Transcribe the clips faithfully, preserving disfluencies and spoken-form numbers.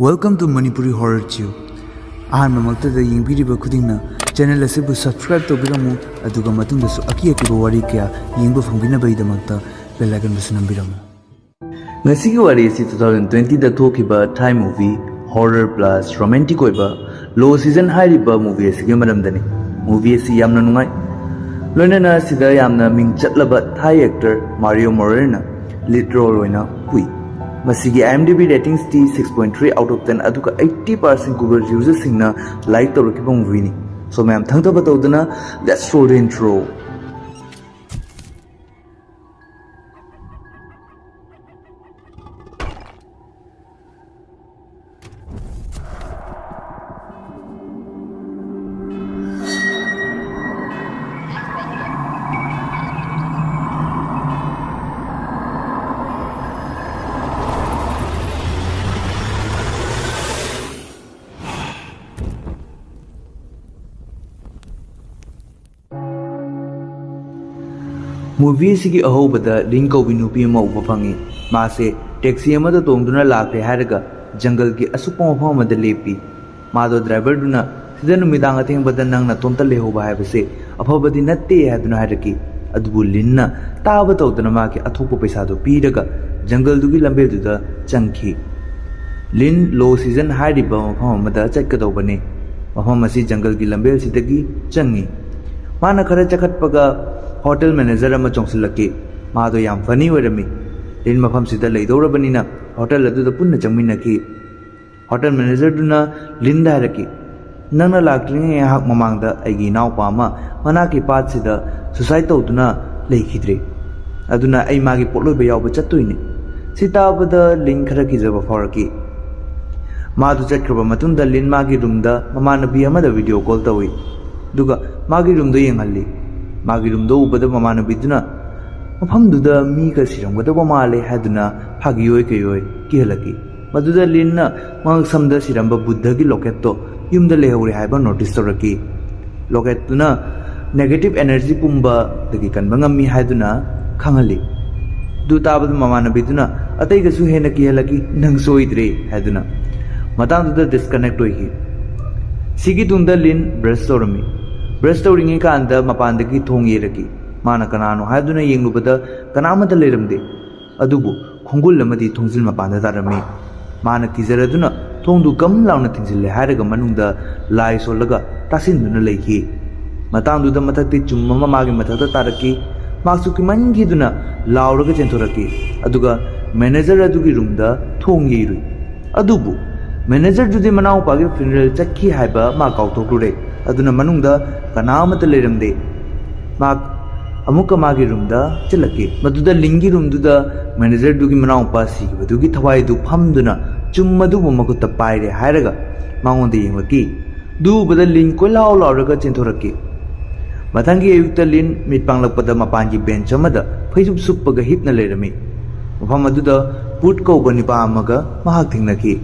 Welcome to Manipuri Horror Tube. ꯑꯍꯥꯟꯕꯃꯛꯇꯗ ꯌꯦꯡꯕꯤꯔꯤꯕ ꯈꯨꯗꯤꯡꯅ ꯆꯦꯅꯦꯜ ꯑꯁꯤꯕꯨ ꯁꯕꯁꯀ꯭ꯔꯥꯏꯕ ꯇꯧꯕꯤꯔꯝꯃꯨ, ꯑꯗꯨꯒ ꯃꯇꯨꯡꯗꯁꯨ ꯑꯀꯤ ꯑꯀꯤꯕ ꯋꯥꯔꯤ ꯀꯌꯥ ꯌꯦꯡꯕ ꯐꯪꯕꯤꯅꯕꯒꯤꯗꯃꯛꯇ ꯕꯦꯜ ꯑꯥꯏꯀꯟꯕꯨꯁꯨ ꯅꯝꯕꯤꯔꯝꯃꯨ꯫ ꯉꯁꯤꯒꯤ ꯋꯥꯔꯤ ꯑꯁꯤ ꯇꯨ ꯊꯥꯎꯖꯟ ꯇ꯭ꯋꯦꯟꯇꯤꯗ ꯊꯣꯛꯈꯤꯕ ꯊꯥꯏ ꯃꯨꯚꯤ ꯍꯣꯔꯔ ꯄ꯭ꯂꯁ ꯔꯣꯃꯥꯟꯇꯤꯛ ꯑꯣꯏꯕ ꯂꯣ ꯁꯤꯖꯟ ꯍꯥꯏꯔꯤꯕ ꯃꯨꯚꯤ ꯑꯁꯤꯒꯤ ꯃꯔꯝꯗꯅꯤ꯫ ꯃꯨꯚꯤ ꯑꯁꯤ ꯌꯥꯝꯅ ꯅꯨꯡꯉꯥꯏ, ꯂꯣꯏꯅꯅ ꯁꯤꯗ ꯌꯥꯝꯅ ꯃꯤꯡ ꯆꯠꯂꯕ ꯊꯥꯏ ꯑꯦꯛꯇꯔ ꯃꯥꯔꯤꯑꯣ ꯃꯣꯔꯦꯔꯅ ꯂꯤꯗ ꯔꯣꯜ ꯑꯣꯏꯅ ꯄꯨꯏ꯫ ꯃꯁꯤꯒꯤ IMDb ꯔꯦꯇꯤꯡꯁꯇꯤ six point three out of ten, ꯑꯗꯨꯒ ꯑꯩꯠꯇꯤ ꯄꯥꯔꯁꯦꯟ ꯒꯨꯒꯜ ꯌꯨꯖꯔꯁꯤꯡꯅ ꯂꯥꯏꯛ ꯇꯧꯔꯛꯈꯤꯕ ꯃꯨꯚꯤꯅꯤ꯫ ꯁꯣ ꯃꯌꯥꯝ ꯊꯪꯊꯕ ꯇꯧꯗꯅ, let's roll the intro. Movie ꯑꯁꯤꯒꯤ ꯑꯍꯧꯕꯗ ꯂꯤꯟ ꯀꯧꯕꯤ ꯅꯨꯄꯤ ꯑꯃ ꯎꯕ ꯐꯪꯉꯤ꯫ ꯃꯥꯁꯦ ꯇꯦꯛꯁꯤ ꯑꯃꯗ ꯇꯣꯡꯗꯨꯅ ꯂꯥꯛꯂꯦ ꯍꯥꯏꯔꯒ ꯖꯪꯒꯜꯒꯤ ꯑꯁꯨꯛꯄ ꯃꯐꯝ ꯑꯃꯗ ꯂꯦꯞꯄꯤ꯫ ꯃꯥꯗꯣ ꯗ꯭ꯔꯥꯏꯚꯔꯗꯨꯅ ꯁꯤꯗ ꯅꯨꯃꯤꯗꯥꯡ ꯑꯊꯦꯡꯕꯗ ꯅꯪ ꯅꯇꯣꯝꯇ ꯂꯩꯍꯧꯕ ꯍꯥꯏꯕꯁꯦ ꯑꯐꯕꯗꯤ ꯅꯠꯇꯦ ꯍꯥꯏꯗꯨꯅ ꯍꯥꯏꯔꯛꯈꯤ꯫ ꯑꯗꯨꯕꯨ ꯂꯤꯟꯅ ꯇꯥꯕ ꯇꯧꯗꯅ ꯃꯥꯒꯤ ꯑꯊꯣꯛꯄ ꯄꯩꯁꯥꯗꯣ ꯄꯤꯔꯒ ꯖꯪꯒꯜꯗꯨꯒꯤ ꯂꯝꯕꯦꯜꯗꯨꯗ ꯆꯪꯈꯤ꯫ ꯂꯤꯟ ꯂꯣ ꯁꯤꯖꯟ ꯍꯥꯏꯔꯤꯕ ꯃꯐꯝ ꯑꯃꯗ ꯆꯠꯀꯗꯧꯕꯅꯤ꯫ ꯃꯐꯝ ꯑꯁꯤ ꯖꯪꯒꯜꯒꯤ ꯂꯝꯕꯦꯜꯁꯤꯗꯒꯤ ꯆꯪꯉꯤ꯫ ꯃꯥꯅ ꯈꯔ ꯆꯈꯠꯄꯒ ꯍꯣꯇꯦꯜ ꯃꯦꯅꯦꯖꯔ ꯑꯃ ꯆꯣꯡꯁꯤꯜꯂꯛꯈꯤ꯫ ꯃꯥꯗꯣ ꯌꯥꯝ ꯐꯅꯤ ꯑꯣꯏꯔꯝꯃꯤ꯫ ꯂꯤꯟ ꯃꯐꯝꯁꯤꯗ ꯂꯩꯗꯧꯔꯕꯅꯤꯅ ꯍꯣꯇꯦꯜ ꯑꯗꯨꯗ ꯄꯨꯟꯅ ꯆꯪꯃꯤꯟꯅꯈꯤ꯫ ꯍꯣꯇꯦꯜ ꯃꯦꯅꯦꯖꯔꯗꯨꯅ ꯂꯤꯟꯗ ꯍꯥꯏꯔꯛꯈꯤ, "ꯅꯪꯅ ꯂꯥꯛꯇ꯭ꯔꯤꯉꯩ ꯉꯥꯏꯍꯥꯛ ꯃꯃꯥꯡꯗ ꯑꯩꯒꯤ ꯏꯅꯥꯎꯄꯥ ꯑꯃ ꯃꯅꯥꯛꯀꯤ ꯄꯥꯠꯁꯤꯗ ꯁꯨꯁꯥꯏꯗ ꯇꯧꯗꯨꯅ ꯂꯩꯈꯤꯗ꯭ꯔꯦ꯫ ꯑꯗꯨꯅ ꯑꯩ ꯃꯥꯒꯤ ꯄꯣꯠꯂꯣꯏꯕ ꯌꯥꯎꯕ ꯆꯠꯇꯣꯏꯅꯦ꯫" ꯁꯤ ꯇꯥꯕꯗ ꯂꯤꯟ ꯈꯔ ꯀꯤꯖꯕ ꯐꯥꯎꯔꯛꯈꯤ꯫ ꯃꯥꯗꯨ ꯆꯠꯈ꯭ꯔꯕ ꯃꯇꯨꯡꯗ ꯂꯤꯟ ꯃꯥꯒꯤ ꯔꯨꯝꯗ ꯃꯃꯥꯟꯅꯕꯤ ꯑꯃꯗ ꯚꯤꯗꯤꯑꯣ ꯀꯣꯜ ꯇꯧꯏ꯫ ꯑꯗꯨꯒ ꯃꯥꯒꯤ ꯔꯨꯝꯗꯣ ꯌꯦꯡꯍꯜꯂꯤ꯫ ꯃꯥꯒꯤ ꯔꯨꯝꯗꯣ ꯎꯕꯗ ꯃꯃꯥꯟꯅꯕꯤꯗꯨꯅ ꯃꯐꯝꯗꯨꯗ ꯃꯤꯒ ꯁꯤꯔꯝꯒꯗꯕ ꯃꯥꯜꯂꯦ ꯍꯥꯏꯗꯨꯅ ꯐꯥꯒꯤ ꯑꯣꯏ ꯀꯩ ꯑꯣꯏ ꯀꯤꯍꯜꯂꯛꯈꯤ꯫ ꯃꯗꯨꯗ ꯂꯤꯟꯅ ꯃꯉꯛꯁꯝꯗ ꯁꯤꯔꯝꯕ ꯕꯨꯗꯙꯒꯤ ꯂꯣꯀꯦꯠꯇꯣ ꯌꯨꯝꯗ ꯂꯩꯍꯧꯔꯦ ꯍꯥꯏꯕ ꯅꯣꯇꯤꯁ ꯇꯧꯔꯛꯈꯤ꯫ ꯂꯣꯀꯦꯠꯇꯨꯅ ꯅꯦꯒꯦꯇꯤꯚ ꯑꯦꯅꯔꯖꯤ ꯄꯨꯝꯕꯗꯒꯤ ꯀꯟꯕ ꯉꯝꯃꯤ ꯍꯥꯏꯗꯨꯅ ꯈꯪꯍꯜꯂꯤ꯫ ꯑꯗꯨ ꯇꯥꯕꯗ ꯃꯃꯥꯟꯅꯕꯤꯗꯨꯅ ꯑꯇꯩꯒꯁꯨ ꯍꯦꯟꯅ ꯀꯤꯍꯜꯂꯛꯈꯤ, "ꯅꯪ ꯁꯣꯏꯗ꯭ꯔꯦ" ꯍꯥꯏꯗꯨꯅ꯫ ꯃꯇꯥꯡꯗꯨꯗ ꯗꯤꯁꯀꯅꯦꯛ ꯑꯣꯏꯈꯤ꯫ ꯁꯤꯒꯤ ꯇꯨꯡꯗ ꯂꯤꯟ ꯕ꯭ꯔꯁ ꯇꯧꯔꯝꯃꯤ꯫ ꯕ꯭ꯔꯁ ꯇꯧꯔꯤꯉꯩ ꯀꯥꯟꯗ ꯃꯄꯥꯟꯗꯒꯤ ꯊꯣꯡ ꯌꯩꯔꯛꯈꯤ꯫ ꯃꯥꯅ ꯀꯅꯥꯅꯣ ꯍꯥꯏꯗꯨꯅ ꯌꯦꯡꯂꯨꯕꯗ ꯀꯅꯥꯃꯠꯇ ꯂꯩꯔꯝꯗꯦ꯫ ꯑꯗꯨꯕꯨ ꯈꯣꯡꯒꯨꯜ ꯑꯃꯗꯤ ꯊꯣꯡꯖꯤꯜ ꯃꯄꯥꯟꯗ ꯇꯥꯔꯝꯃꯤ꯫ ꯃꯥꯅ ꯀꯤꯖꯔꯗꯨꯅ ꯊꯣꯡꯗꯨ ꯒꯝ ꯂꯥꯎꯅ ꯊꯤꯡꯖꯤꯜꯂꯦ ꯍꯥꯏꯔꯒ ꯃꯅꯨꯡꯗ ꯂꯥꯏ ꯁꯣꯜꯂꯒ ꯇꯥꯁꯤꯟꯗꯨꯅ ꯂꯩꯈꯤ꯫ ꯃꯇꯥꯡꯗꯨꯗ ꯃꯊꯛꯇꯤ ꯆꯨꯝ ꯑꯃ ꯃꯥꯒꯤ ꯃꯊꯛꯇ ꯇꯥꯔꯛꯈꯤ꯫ ꯃꯍꯥꯛꯁꯨ ꯀꯤꯃꯟꯈꯤꯗꯨꯅ ꯂꯥꯎꯔꯒ ꯆꯦꯟꯊꯣꯔꯛꯈꯤ꯫ ꯑꯗꯨꯒ ꯃꯦꯅꯦꯖꯔ ꯑꯗꯨꯒꯤ ꯔꯨꯝꯗ ꯊꯣꯡ ꯌꯩꯔꯨꯏ꯫ ꯑꯗꯨꯕꯨ ꯃꯦꯅꯦꯖꯔꯗꯨꯗꯤ ꯃꯅꯥꯎꯄꯥꯒꯤ ꯐ꯭ꯌꯨꯅꯔꯦꯜ ꯆꯠꯈꯤ ꯍꯥꯏꯕ ꯃꯥ ꯀꯥꯎꯊꯣꯛꯂꯨꯔꯦ꯫ ꯑꯗꯨꯅ ꯃꯅꯨꯡꯗ ꯀꯅꯥ ꯑꯃꯠꯇ ꯂꯩꯔꯝꯗꯦ꯫ ꯃꯍꯥꯛ ꯑꯃꯨꯛꯀ ꯃꯥꯒꯤ ꯔꯨꯝꯗ ꯆꯦꯜꯂꯛꯈꯤ꯫ ꯃꯗꯨꯗ ꯂꯤꯟꯒꯤ ꯔꯨꯝꯗꯨꯗ ꯃꯦꯅꯦꯖꯔꯗꯨꯒꯤ ꯃꯅꯥꯎꯄꯥ ꯁꯤꯈꯤꯕꯗꯨꯒꯤ ꯊꯋꯥꯏꯗꯨ ꯐꯝꯗꯨꯅ ꯆꯨꯝ ꯑꯗꯨꯕꯨ ꯃꯈꯨꯠꯇ ꯄꯥꯏꯔꯦ ꯍꯥꯏꯔꯒ ꯃꯉꯣꯟꯗ ꯌꯦꯡꯂꯛꯈꯤ꯫ ꯑꯗꯨ ꯎꯕꯗ ꯂꯤꯟ ꯀꯣꯏꯂꯥꯎ ꯂꯥꯎꯔꯒ ꯆꯦꯟꯊꯣꯔꯛꯈꯤ꯫ ꯃꯊꯪꯒꯤ ꯑꯌꯨꯛꯇ ꯂꯤꯟ ꯃꯤꯠ ꯄꯥꯡꯂꯛꯄꯗ ꯃꯄꯥꯟꯒꯤ ꯕꯦꯟꯆ ꯑꯃꯗ ꯐꯩꯖꯨꯞ ꯁꯨꯞꯄꯒ ꯍꯤꯞꯅ ꯂꯩꯔꯝꯃꯤ꯫ ꯃꯐꯝ ꯑꯗꯨꯗ ꯄꯨꯠ ꯀꯧꯕ ꯅꯤꯄꯥ ꯑꯃꯒ ꯃꯍꯥꯛ ꯊꯦꯡꯅꯈꯤ꯫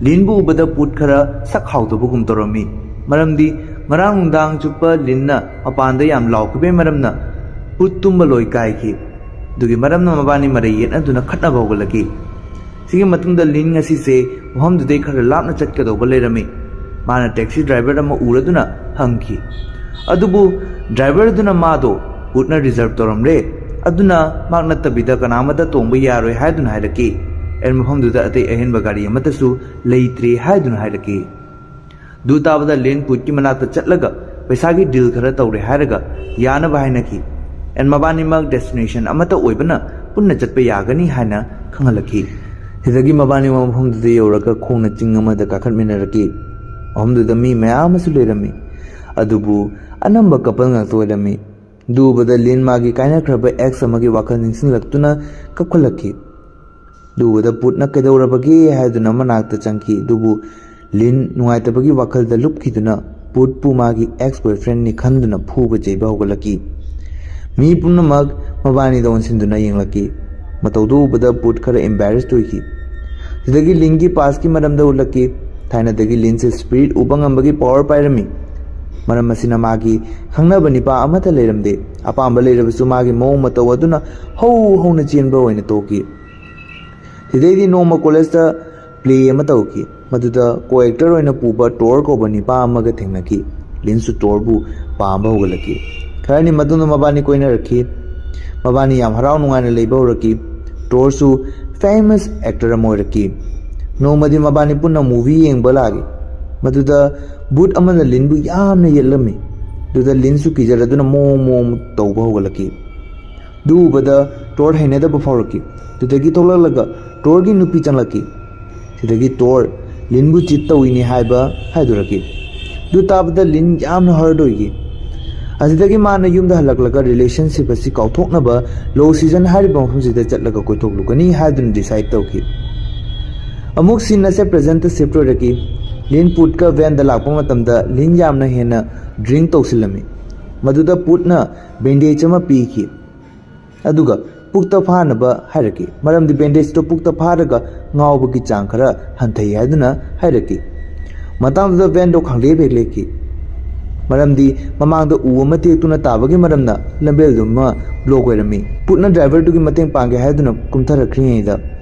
ꯂꯤꯟꯕꯨ ꯎꯕꯗ ꯄꯨꯠ ꯈꯔ ꯁꯛ ꯍꯥꯎꯗꯕꯒꯨꯝ ꯇꯧꯔꯝꯃꯤ꯫ ꯃꯔꯝꯗꯤ ꯉꯔꯥꯡ ꯅꯨꯡꯗꯥꯡ ꯆꯨꯞꯄ ꯂꯤꯟꯅ ꯃꯄꯥꯟꯗ ꯌꯥꯝ ꯂꯥꯎꯈꯤꯕꯒꯤ ꯃꯔꯝꯅ ꯄꯨꯠ ꯇꯨꯝꯕ ꯂꯣꯏ ꯀꯥꯏꯈꯤ꯫ ꯑꯗꯨꯒꯤ ꯃꯔꯝꯅ ꯃꯕꯥꯅꯤ ꯃꯔꯩ ꯌꯦꯠꯅꯗꯨꯅ ꯈꯠꯅꯕ ꯍꯧꯒꯠꯂꯛꯈꯤ꯫ ꯁꯤꯒꯤ ꯃꯇꯨꯡꯗ ꯂꯤꯟ ꯉꯁꯤꯁꯦ ꯃꯐꯝꯗꯨꯗꯩ ꯈꯔ ꯂꯥꯞꯅ ꯆꯠꯀꯗꯧꯕ ꯂꯩꯔꯝꯃꯤ꯫ ꯃꯥꯅ ꯇꯦꯛꯁꯤ ꯗ꯭ꯔꯥꯏꯚꯔ ꯑꯃ ꯎꯔꯗꯨꯅ ꯍꯪꯈꯤ꯫ ꯑꯗꯨꯕꯨ ꯗ꯭ꯔꯥꯏꯚꯔꯗꯨꯅ ꯃꯥꯗꯣ ꯄꯨꯠꯅ ꯔꯤꯖꯔꯚ ꯇꯧꯔꯝꯂꯦ꯫ ꯑꯗꯨꯅ ꯃꯍꯥꯛ ꯅꯠꯇꯕꯤꯗ ꯀꯅꯥꯃꯠꯇ ꯇꯣꯡꯕ ꯌꯥꯔꯣꯏ ꯍꯥꯏꯗꯨꯅ ꯍꯥꯏꯔꯛꯈꯤ꯫ ꯑꯦꯟ ꯃꯐꯝꯗꯨꯗ ꯑꯇꯩ ꯑꯍꯦꯟꯕ ꯒꯥꯔꯤ ꯑꯃꯠꯇꯁꯨ ꯂꯩꯇ꯭ꯔꯦ ꯍꯥꯏꯗꯨꯅ ꯍꯥꯏꯔꯛꯈꯤ꯫ ꯑꯗꯨ ꯇꯥꯕꯗ ꯂꯤꯟ ꯄꯨꯠꯀꯤ ꯃꯅꯥꯛꯇ ꯆꯠꯂꯒ ꯄꯩꯁꯥꯒꯤ ꯗꯤꯜ ꯈꯔ ꯇꯧꯔꯦ ꯍꯥꯏꯔꯒ ꯌꯥꯅꯕ ꯍꯥꯏꯅꯈꯤ꯫ ꯑꯦꯟ ꯃꯕꯥꯅꯤꯃꯛ ꯗꯦꯁꯇꯤꯅꯦꯁꯟ ꯑꯃꯠꯇ ꯑꯣꯏꯕꯅ ꯄꯨꯟꯅ ꯆꯠꯄ ꯌꯥꯒꯅꯤ ꯍꯥꯏꯅ ꯈꯪꯍꯜꯂꯛꯈꯤ꯫ ꯁꯤꯗꯒꯤ ꯃꯕꯥꯅꯤꯃꯛ ꯃꯐꯝꯗꯨꯗ ꯌꯧꯔꯒ ꯈꯣꯡꯅ ꯆꯤꯡ ꯑꯃꯗ ꯀꯥꯈꯠꯃꯤꯟꯅꯔꯛꯈꯤ꯫ ꯃꯐꯝꯗꯨꯗ ꯃꯤ ꯃꯌꯥꯝ ꯑꯃꯁꯨ ꯂꯩꯔꯝꯃꯤ꯫ ꯑꯗꯨꯕꯨ ꯑꯅꯝꯕ ꯀꯄꯜ ꯉꯥꯛꯇ ꯑꯣꯏꯔꯝꯃꯤ꯫ ꯑꯗꯨ ꯎꯕꯗ ꯂꯤꯟ ꯃꯥꯒꯤ ꯀꯥꯏꯅꯈ꯭ꯔꯕ ꯑꯦꯛꯁ ꯑꯃꯒꯤ ꯋꯥꯈꯜ ꯅꯤꯡꯁꯤꯡꯂꯛꯇꯨꯅ ꯀꯞꯈꯠꯂꯛꯈꯤ꯫ ꯑꯗꯨ ꯎꯕꯗ ꯄꯨꯠꯅ ꯀꯩꯗꯧꯔꯕꯒꯦ ꯍꯥꯏꯗꯨꯅ ꯃꯅꯥꯛꯇ ꯆꯪꯈꯤ꯫ ꯑꯗꯨꯕꯨ ꯂꯤꯟ ꯅꯨꯡꯉꯥꯏꯇꯕꯒꯤ ꯋꯥꯈꯜꯗ ꯂꯨꯞꯈꯤꯗꯨꯅ ꯄꯨꯠꯄꯨ ꯃꯥꯒꯤ ꯑꯦꯛꯁ ꯕꯣꯏꯐ꯭ꯔꯦꯟꯅꯤ ꯈꯟꯗꯨꯅ ꯐꯨꯕ ꯆꯩꯕ ꯍꯧꯒꯠꯂꯛꯈꯤ꯫ ꯃꯤ ꯄꯨꯝꯅꯃꯛ ꯃꯕꯥꯅꯤꯗ ꯑꯣꯟꯁꯤꯟꯗꯨꯅ ꯌꯦꯡꯂꯛꯈꯤ꯫ ꯃꯇꯧꯗꯨ ꯎꯕꯗ ꯄꯨꯠ ꯈꯔ ꯏꯝꯕꯦꯔꯦꯁ ꯑꯣꯏꯈꯤ꯫ ꯁꯤꯗꯒꯤ ꯂꯤꯟꯒꯤ ꯄꯥꯁꯀꯤ ꯃꯔꯝꯗ ꯎꯠꯂꯛꯈꯤ꯫ ꯊꯥꯏꯅꯗꯒꯤ ꯂꯤꯟꯁꯦ ꯁ꯭ꯄꯤꯔꯤꯠ ꯎꯕ ꯉꯝꯕꯒꯤ ꯄꯋꯔ ꯄꯥꯏꯔꯝꯃꯤ꯫ ꯃꯔꯝ ꯑꯁꯤꯅ ꯃꯥꯒꯤ ꯈꯪꯅꯕ ꯅꯤꯄꯥ ꯑꯃꯠꯇ ꯂꯩꯔꯝꯗꯦ꯫ ꯑꯄꯥꯝꯕ ꯂꯩꯔꯕꯁꯨ ꯃꯥꯒꯤ ꯃꯑꯣꯡ ꯃꯇꯧ ꯑꯗꯨꯅ ꯍꯧ ꯍꯧꯅ ꯆꯦꯟꯕ ꯑꯣꯏꯅ ꯇꯣꯛꯈꯤ꯫ ꯁꯤꯗꯩꯗꯤ ꯅꯣꯡꯃ ꯀꯣꯂꯦꯖꯇ ꯄ꯭ꯂꯦ ꯑꯃ ꯇꯧꯈꯤ꯫ ꯃꯗꯨꯗ ꯀꯣ ꯑꯦꯛꯇꯔ ꯑꯣꯏꯅ ꯄꯨꯕ ꯇꯣꯔ ꯀꯧꯕ ꯅꯤꯄꯥ ꯑꯃꯒ ꯊꯦꯡꯅꯈꯤ꯫ ꯂꯤꯟꯁꯨ ꯇꯣꯔꯕꯨ ꯄꯥꯝꯕ ꯍꯧꯒꯠꯂꯛꯈꯤ꯫ ꯈꯔꯅꯤ ꯃꯇꯨꯡꯗ ꯃꯕꯥꯅꯤ ꯀꯣꯏꯅꯔꯛꯈꯤ꯫ ꯃꯕꯥꯅꯤ ꯌꯥꯝ ꯍꯔꯥꯎ ꯅꯨꯡꯉꯥꯏꯅ ꯂꯩꯕ ꯍꯧꯔꯛꯈꯤ꯫ ꯇꯣꯔꯁꯨ ꯐꯦꯃꯁ ꯑꯦꯛꯇꯔ ꯑꯃ ꯑꯣꯏꯔꯛꯈꯤ꯫ ꯅꯣꯡꯃꯗꯤ ꯃꯕꯥꯅꯤ ꯄꯨꯟꯅ ꯃꯨꯚꯤ ꯌꯦꯡꯕ ꯂꯥꯛꯏ꯫ ꯃꯗꯨꯗ ꯕꯨꯠ ꯑꯃꯅ ꯂꯤꯟꯕꯨ ꯌꯥꯝꯅ ꯌꯦꯠꯂꯝꯃꯤ꯫ ꯑꯗꯨꯗ ꯂꯤꯟꯁꯨ ꯀꯤꯖꯔꯗꯨꯅ ꯃꯣ ꯃꯣ ꯇꯧꯕ ꯍꯧꯒꯠꯂꯛꯈꯤ꯫ ꯑꯗꯨ ꯎꯕꯗ ꯇꯣꯔ ꯍꯩꯅꯗꯕ ꯐꯥꯎꯔꯛꯈꯤ꯫ ꯑꯗꯨꯗꯒꯤ ꯊꯣꯛꯂꯛꯂꯒ ꯇꯣꯔꯒꯤ ꯅꯨꯄꯤ ꯆꯪꯂꯛꯈꯤ꯫ ꯁꯤꯗꯒꯤ ꯇꯣꯔ ꯂꯤꯟꯕꯨ ꯆꯤꯠ ꯇꯧꯏꯅꯤ ꯍꯥꯏꯕ ꯍꯥꯏꯗꯣꯔꯛꯈꯤ꯫ ꯑꯗꯨ ꯇꯥꯕꯗ ꯂꯤꯟ ꯌꯥꯝꯅ ꯍꯔꯠ ꯑꯣꯏꯈꯤ꯫ ꯑꯁꯤꯗꯒꯤ ꯃꯥꯅ ꯌꯨꯝꯗ ꯍꯜꯂꯛꯂꯒ ꯔꯤꯂꯦꯁꯟꯁꯤꯞ ꯑꯁꯤ ꯀꯥꯎꯊꯣꯛꯅꯕ ꯂꯣ ꯁꯤꯖꯟ ꯍꯥꯏꯔꯤꯕ ꯃꯐꯝꯁꯤꯗ ꯆꯠꯂꯒ ꯀꯣꯏꯊꯣꯛꯂꯨꯒꯅꯤ ꯍꯥꯏꯗꯨꯅ ꯗꯤꯁꯥꯏꯠ ꯇꯧꯈꯤ꯫ ꯑꯃꯨꯛ ꯁꯤꯟ ꯑꯁꯦ ꯄ꯭ꯔꯦꯖꯦꯟꯇ ꯁꯤꯐ ꯑꯣꯏꯔꯛꯈꯤ꯫ ꯂꯤꯟ ꯄꯨꯠꯀ ꯚꯦꯟꯗ ꯂꯥꯛꯄ ꯃꯇꯝꯗ ꯂꯤꯟ ꯌꯥꯝꯅ ꯍꯦꯟꯅ ꯗ꯭ꯔꯤꯡ ꯇꯧꯁꯤꯜꯂꯝꯃꯤ꯫ ꯃꯗꯨꯗ ꯄꯨꯠꯅ ꯕꯦꯟꯗꯦꯖ ꯑꯃ ꯄꯤꯈꯤ꯫ ꯑꯗꯨꯒ ꯄꯨꯛꯇ ꯐꯥꯅꯕ ꯍꯥꯏꯔꯛꯈꯤ꯫ ꯃꯔꯝꯗꯤ ꯕꯦꯟꯗꯦꯖꯇꯣ ꯄꯨꯛꯇ ꯐꯥꯔꯒ ꯉꯥꯎꯕꯒꯤ ꯆꯥꯡ ꯈꯔ ꯍꯟꯊꯩ ꯍꯥꯏꯗꯨꯅ ꯍꯥꯏꯔꯛꯈꯤ꯫ ꯃꯇꯥꯡꯗꯨꯗ ꯚꯦꯟꯗꯣ ꯈꯪꯂꯦꯞ ꯍꯦꯛ ꯂꯦꯞꯈꯤ꯫ ꯃꯔꯝꯗꯤ ꯃꯃꯥꯡꯗ ꯎ ꯑꯃ ꯇꯦꯛꯇꯨꯅ ꯇꯥꯕꯒꯤ ꯃꯔꯝꯅ ꯂꯝꯕꯦꯜꯗꯨꯃ ꯕ꯭ꯂꯣꯛ ꯑꯣꯏꯔꯝꯃꯤ꯫ ꯄꯨꯠꯅ ꯗ꯭ꯔꯥꯏꯚꯔꯗꯨꯒꯤ ꯃꯇꯦꯡ ꯄꯥꯡꯒꯦ ꯍꯥꯏꯗꯨꯅ ꯀꯨꯝꯊꯔꯛꯈ꯭ꯔꯤꯉꯩꯗ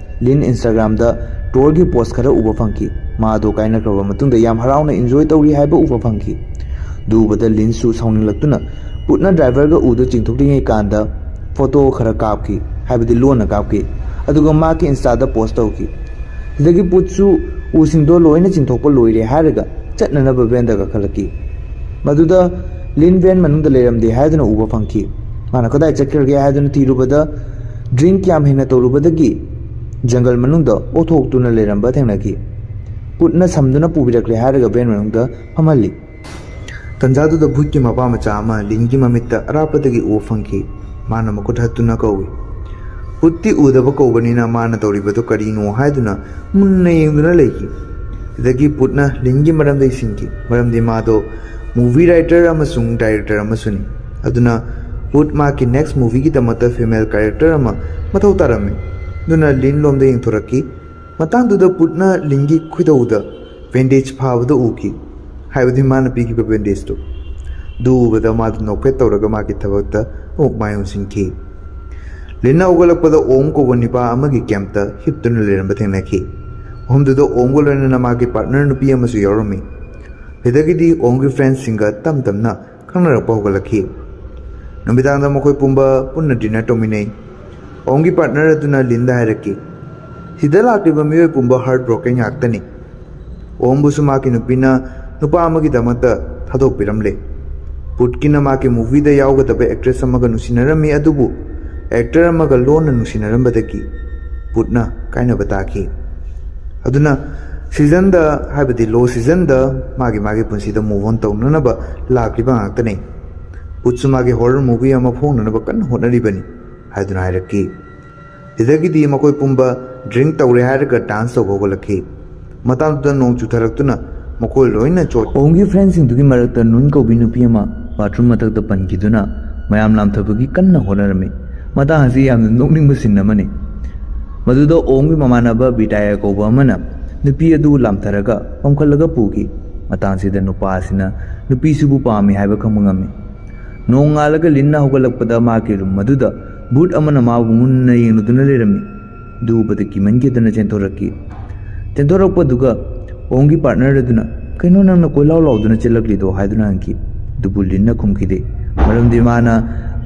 ꯂꯤꯟ ꯏꯟꯁꯇꯥꯒ꯭ꯔꯥꯝꯗ ꯇꯣꯔꯒꯤ ꯄꯣꯁ ꯈꯔ ꯎꯕ ꯐꯪꯈꯤ꯫ ꯃꯥꯗꯣ ꯀꯥꯏꯅꯈ꯭ꯔꯕ ꯃꯇꯨꯡꯗ ꯌꯥꯝ ꯍꯔꯥꯎꯅ ꯏꯟꯖꯣꯏ ꯇꯧꯔꯤ ꯍꯥꯏꯕ ꯎꯕ ꯐꯪꯈꯤ꯫ ꯑꯗꯨ ꯎꯕꯗ ꯂꯤꯟꯁꯨ ꯁꯥꯎꯅꯤꯡꯂꯛꯇꯨꯅ ꯄꯨꯠꯅ ꯗ꯭ꯔꯥꯏꯚꯔꯒ ꯎꯗꯨ ꯆꯤꯡꯊꯣꯛꯂꯤꯉꯩ ꯀꯥꯟꯗ ꯐꯣꯇꯣ ꯈꯔ ꯀꯥꯞꯈꯤ, ꯍꯥꯏꯕꯗꯤ ꯂꯣꯟꯅ ꯀꯥꯞꯈꯤ꯫ ꯑꯗꯨꯒ ꯃꯍꯥꯛꯀꯤ ꯏꯟꯁꯇꯥꯗ ꯄꯣꯁ ꯇꯧꯈꯤ꯫ ꯁꯤꯗꯒꯤ ꯄꯨꯠꯁꯨ ꯎꯁꯤꯡꯗꯣ ꯂꯣꯏꯅ ꯆꯤꯡꯊꯣꯛꯄ ꯂꯣꯏꯔꯦ ꯍꯥꯏꯔꯒ ꯆꯠꯅꯅꯕ ꯚꯦꯟꯗ ꯀꯥꯈꯠꯂꯛꯈꯤ꯫ ꯃꯗꯨꯗ ꯂꯤꯟ ꯚꯦꯟ ꯃꯅꯨꯡꯗ ꯂꯩꯔꯝꯗꯦ ꯍꯥꯏꯗꯨꯅ ꯎꯕ ꯐꯪꯈꯤ꯫ ꯃꯥꯅ ꯀꯗꯥꯏ ꯆꯠꯈ꯭ꯔꯒꯦ ꯍꯥꯏꯗꯨꯅ ꯊꯤꯔꯨꯕꯗ ꯗ꯭ꯔꯤꯡ ꯌꯥꯝ ꯍꯦꯟꯅ ꯇꯧꯔꯨꯕꯗꯒꯤ ꯖꯪꯒꯜ ꯃꯅꯨꯡꯗ ꯑꯣꯊꯣꯛꯇꯨꯅ ꯂꯩꯔꯝꯕ ꯊꯦꯡꯅꯈꯤ꯫ ꯄꯨꯠꯅ ꯁꯝꯗꯨꯅ ꯄꯨꯕꯤꯔꯛꯂꯦ ꯍꯥꯏꯔꯒ ꯚꯦꯟ ꯃꯅꯨꯡꯗ ꯐꯝꯍꯜꯂꯤ꯫ ꯇꯟꯖꯥꯗꯨꯗ ꯚꯨꯠꯀꯤ ꯃꯄꯥ ꯃꯆꯥ ꯑꯃ ꯂꯤꯟꯒꯤ ꯃꯃꯤꯠꯇ ꯑꯔꯥꯞꯄꯗꯒꯤ ꯎꯕ ꯐꯪꯈꯤ꯫ ꯃꯥꯅ ꯃꯈꯨꯠ ꯍꯠꯇꯨꯅ ꯀꯧꯏ꯫ ꯚꯨꯠꯇꯤ ꯎꯗꯕ ꯀꯧꯕꯅꯤꯅ ꯃꯥꯅ ꯇꯧꯔꯤꯕꯗꯨ ꯀꯔꯤꯅꯣ ꯍꯥꯏꯗꯨꯅ ꯃꯨꯟꯅ ꯌꯦꯡꯗꯨꯅ ꯂꯩꯈꯤ꯫ ꯁꯤꯗꯒꯤ ꯚꯨꯠꯅ ꯂꯤꯟꯒꯤ ꯃꯔꯝꯗ ꯏꯁꯤꯟꯈꯤ, ꯃꯔꯝꯗꯤ ꯃꯥꯗꯣ ꯃꯨꯚꯤ ꯔꯥꯏꯇꯔ ꯑꯃꯁꯨꯡ ꯗꯥꯏꯔꯦꯛꯇꯔ ꯑꯃꯁꯨꯅꯤ꯫ ꯑꯗꯨꯅ ꯚꯨꯠ ꯃꯍꯥꯛꯀꯤ ꯅꯦꯛꯁ ꯃꯨꯚꯤꯒꯤꯗꯃꯛꯇ ꯐꯤꯃꯦꯜ ꯀꯦꯔꯦꯛꯇꯔ ꯑꯃ ꯃꯊꯧ ꯇꯥꯔꯝꯃꯤ꯫ ꯑꯗꯨꯅ ꯂꯤꯟ ꯂꯣꯝꯗ ꯌꯦꯡꯊꯣꯔꯛꯈꯤ꯫ ꯃꯇꯥꯡꯗꯨꯗ ꯚꯨꯠꯅ ꯂꯤꯟꯒꯤ ꯈꯨꯗꯧꯗ ꯕꯦꯟꯗꯦꯖ ꯐꯥꯕꯗ ꯎꯈꯤ, ꯍꯥꯏꯕꯗꯤ ꯃꯥꯅ ꯄꯤꯈꯤꯕ ꯕꯦꯟꯗꯦꯖꯇꯨ꯫ ꯑꯗꯨ ꯎꯕꯗ ꯃꯥꯗꯨ ꯅꯣꯛꯐꯦꯠ ꯇꯧꯔꯒ ꯃꯥꯒꯤ ꯊꯕꯛꯇ ꯑꯃꯨꯛ ꯃꯥꯏ ꯑꯣꯟꯁꯤꯟꯈꯤ꯫ ꯂꯤꯟꯅ ꯍꯧꯒꯠꯂꯛꯄꯗ ꯑꯣꯝ ꯀꯧꯕ ꯅꯤꯄꯥ ꯑꯃꯒꯤ ꯀꯦꯝꯞꯇ ꯍꯤꯞꯇꯨꯅ ꯂꯩꯔꯝꯕ ꯊꯦꯡꯅꯈꯤ꯫ ꯃꯐꯝꯗꯨꯗ ꯑꯣꯝꯒ ꯂꯣꯏꯅꯅ ꯃꯥꯒꯤ ꯄꯥꯔꯠꯅꯔ ꯅꯨꯄꯤ ꯑꯃꯁꯨ ꯌꯥꯎꯔꯝꯃꯤ꯫ ꯁꯤꯗꯒꯤꯗꯤ ꯑꯣꯝꯒꯤ ꯐ꯭ꯔꯦꯟꯁꯤꯡꯒ ꯇꯞ ꯇꯞꯅ ꯈꯪꯅꯔꯛꯄ ꯍꯧꯒꯠꯂꯛꯈꯤ꯫ ꯅꯨꯃꯤꯗꯥꯡꯗ ꯃꯈꯣꯏ ꯄꯨꯝꯕ ꯄꯨꯟꯅ ꯗꯤꯅꯔ ꯇꯧꯃꯤꯟꯅꯩ꯫ ꯑꯣꯝꯒꯤ ꯄꯥꯔꯠꯅꯔ ꯑꯗꯨꯅ ꯂꯤꯟꯗ ꯍꯥꯏꯔꯛꯈꯤ, "ꯁꯤꯗ ꯂꯥꯛꯂꯤꯕ ꯃꯤꯑꯣꯏ ꯄꯨꯝꯕ ꯍꯥꯔꯠ ꯕ꯭ꯔꯣꯀꯟ ꯉꯥꯛꯇꯅꯤ꯫ ꯑꯣꯝꯕꯨꯁꯨ ꯃꯍꯥꯛꯀꯤ ꯅꯨꯄꯤꯅ ꯅꯨꯄꯥ ꯑꯃꯒꯤꯗꯃꯛꯇ ꯊꯥꯗꯣꯛꯄꯤꯔꯝꯂꯦ꯫ ꯄꯨꯠꯀꯤꯅ ꯃꯍꯥꯛꯀꯤ ꯃꯨꯚꯤꯗ ꯌꯥꯎꯒꯗꯕ ꯑꯦꯛꯇ꯭ꯔꯦꯁ ꯑꯃꯒ ꯅꯨꯡꯁꯤꯅꯔꯝꯃꯤ, ꯑꯗꯨꯕꯨ ꯑꯦꯛꯇꯔ ꯑꯃꯒ ꯂꯣꯟꯅ ꯅꯨꯡꯁꯤꯅꯔꯝꯕꯗꯒꯤ ꯄꯨꯠꯅ ꯀꯥꯏꯅꯕ ꯇꯥꯈꯤ꯫ ꯑꯗꯨꯅ ꯁꯤꯖꯟꯗ, ꯍꯥꯏꯕꯗꯤ ꯂꯣ ꯁꯤꯖꯟꯗ ꯃꯥꯒꯤ ꯃꯥꯒꯤ ꯄꯨꯟꯁꯤꯗ ꯃꯨꯚ ꯑꯣꯟ ꯇꯧꯅꯅꯕ ꯂꯥꯛꯂꯤꯕ ꯉꯥꯛꯇꯅꯤ꯫ ꯄꯨꯠꯁꯨ ꯃꯥꯒꯤ ꯍꯣꯔꯔ ꯃꯨꯚꯤ ꯑꯃ ꯐꯣꯡꯅꯅꯕ ꯀꯟꯅ ꯍꯣꯠꯅꯔꯤꯕꯅꯤ" ꯍꯥꯏꯗꯨꯅ ꯍꯥꯏꯔꯛꯈꯤ꯫ ꯁꯤꯗꯒꯤꯗꯤ ꯃꯈꯣꯏ ꯄꯨꯝꯕ ꯗ꯭ꯔꯤꯡꯛ ꯇꯧꯔꯦ ꯍꯥꯏꯔꯒ ꯗꯥꯟꯁ ꯇꯧꯕ ꯍꯧꯒꯠꯂꯛꯈꯤ꯫ ꯃꯇꯥꯡꯗꯨꯗ ꯅꯣꯡ ꯆꯨꯊꯔꯛꯇꯨꯅ ꯃꯈꯣꯏ ꯂꯣꯏꯅ ꯆꯣꯠ-, ꯑꯣꯝꯒꯤ ꯐ꯭ꯔꯦꯟꯁꯤꯡꯗꯨꯒꯤ ꯃꯔꯛꯇ ꯅꯨꯟ ꯀꯧꯕꯤ ꯅꯨꯄꯤ ꯑꯃ ꯕꯥꯊꯔꯨꯝ ꯃꯊꯛꯇ ꯄꯟꯈꯤꯗꯨꯅ ꯃꯌꯥꯝ ꯂꯥꯝꯊꯕꯒꯤ ꯀꯟꯅ ꯍꯣꯠꯅꯔꯝꯃꯤ꯫ ꯃꯇꯥꯡ ꯑꯁꯤ ꯌꯥꯝꯅ ꯅꯣꯛꯅꯤꯡꯕ ꯁꯤꯟ ꯑꯃꯅꯤ꯫ ꯃꯗꯨꯗ ꯑꯣꯝꯒꯤ ꯃꯃꯥꯟꯅꯕ ꯕꯤꯇꯥꯌꯥ ꯀꯧꯕ ꯑꯃꯅ ꯅꯨꯄꯤ ꯑꯗꯨ ꯂꯥꯝꯊꯔꯒ ꯄꯝꯈꯠꯂꯒ ꯄꯨꯈꯤ꯫ ꯃꯇꯥꯡꯁꯤꯗ ꯅꯨꯄꯥ ꯑꯁꯤꯅ ꯅꯨꯄꯤꯁꯤꯕꯨ ꯄꯥꯝꯃꯤ ꯍꯥꯏꯕ ꯈꯪꯕ ꯉꯝꯃꯤ꯫ ꯅꯣꯡꯉꯥꯜꯂꯒ ꯂꯤꯟꯅ ꯍꯧꯒꯠꯂꯛꯄꯗ ꯃꯍꯥꯛꯀꯤ ꯔꯨꯝ ꯑꯗꯨꯗ ꯚꯨꯠ ꯑꯃꯅ ꯃꯥꯕꯨ ꯃꯨꯟꯅ ꯌꯦꯡꯂꯗꯨꯅ ꯂꯩꯔꯝꯃꯤ꯫ ꯑꯗꯨ ꯎꯕꯗ ꯀꯤꯃꯟꯈꯤꯗꯅ ꯆꯦꯟꯊꯣꯔꯛꯈꯤ꯫ ꯆꯦꯟꯊꯣꯔꯛꯄꯗꯨꯒ ꯑꯣꯝꯒꯤ ꯄꯥꯔꯠꯅꯔ ꯑꯗꯨꯅ, "ꯀꯩꯅꯣ ꯅꯪꯅ ꯀꯣꯏꯂꯥꯎ ꯂꯥꯎꯗꯨꯅ ꯆꯦꯜꯂꯛꯂꯤꯗꯣ?" ꯍꯥꯏꯗꯨꯅ ꯍꯪꯈꯤ꯫ ꯑꯗꯨꯕꯨ ꯂꯤꯟꯅ ꯈꯨꯝꯈꯤꯗꯦ꯫ ꯃꯔꯝꯗꯤ ꯃꯥꯅ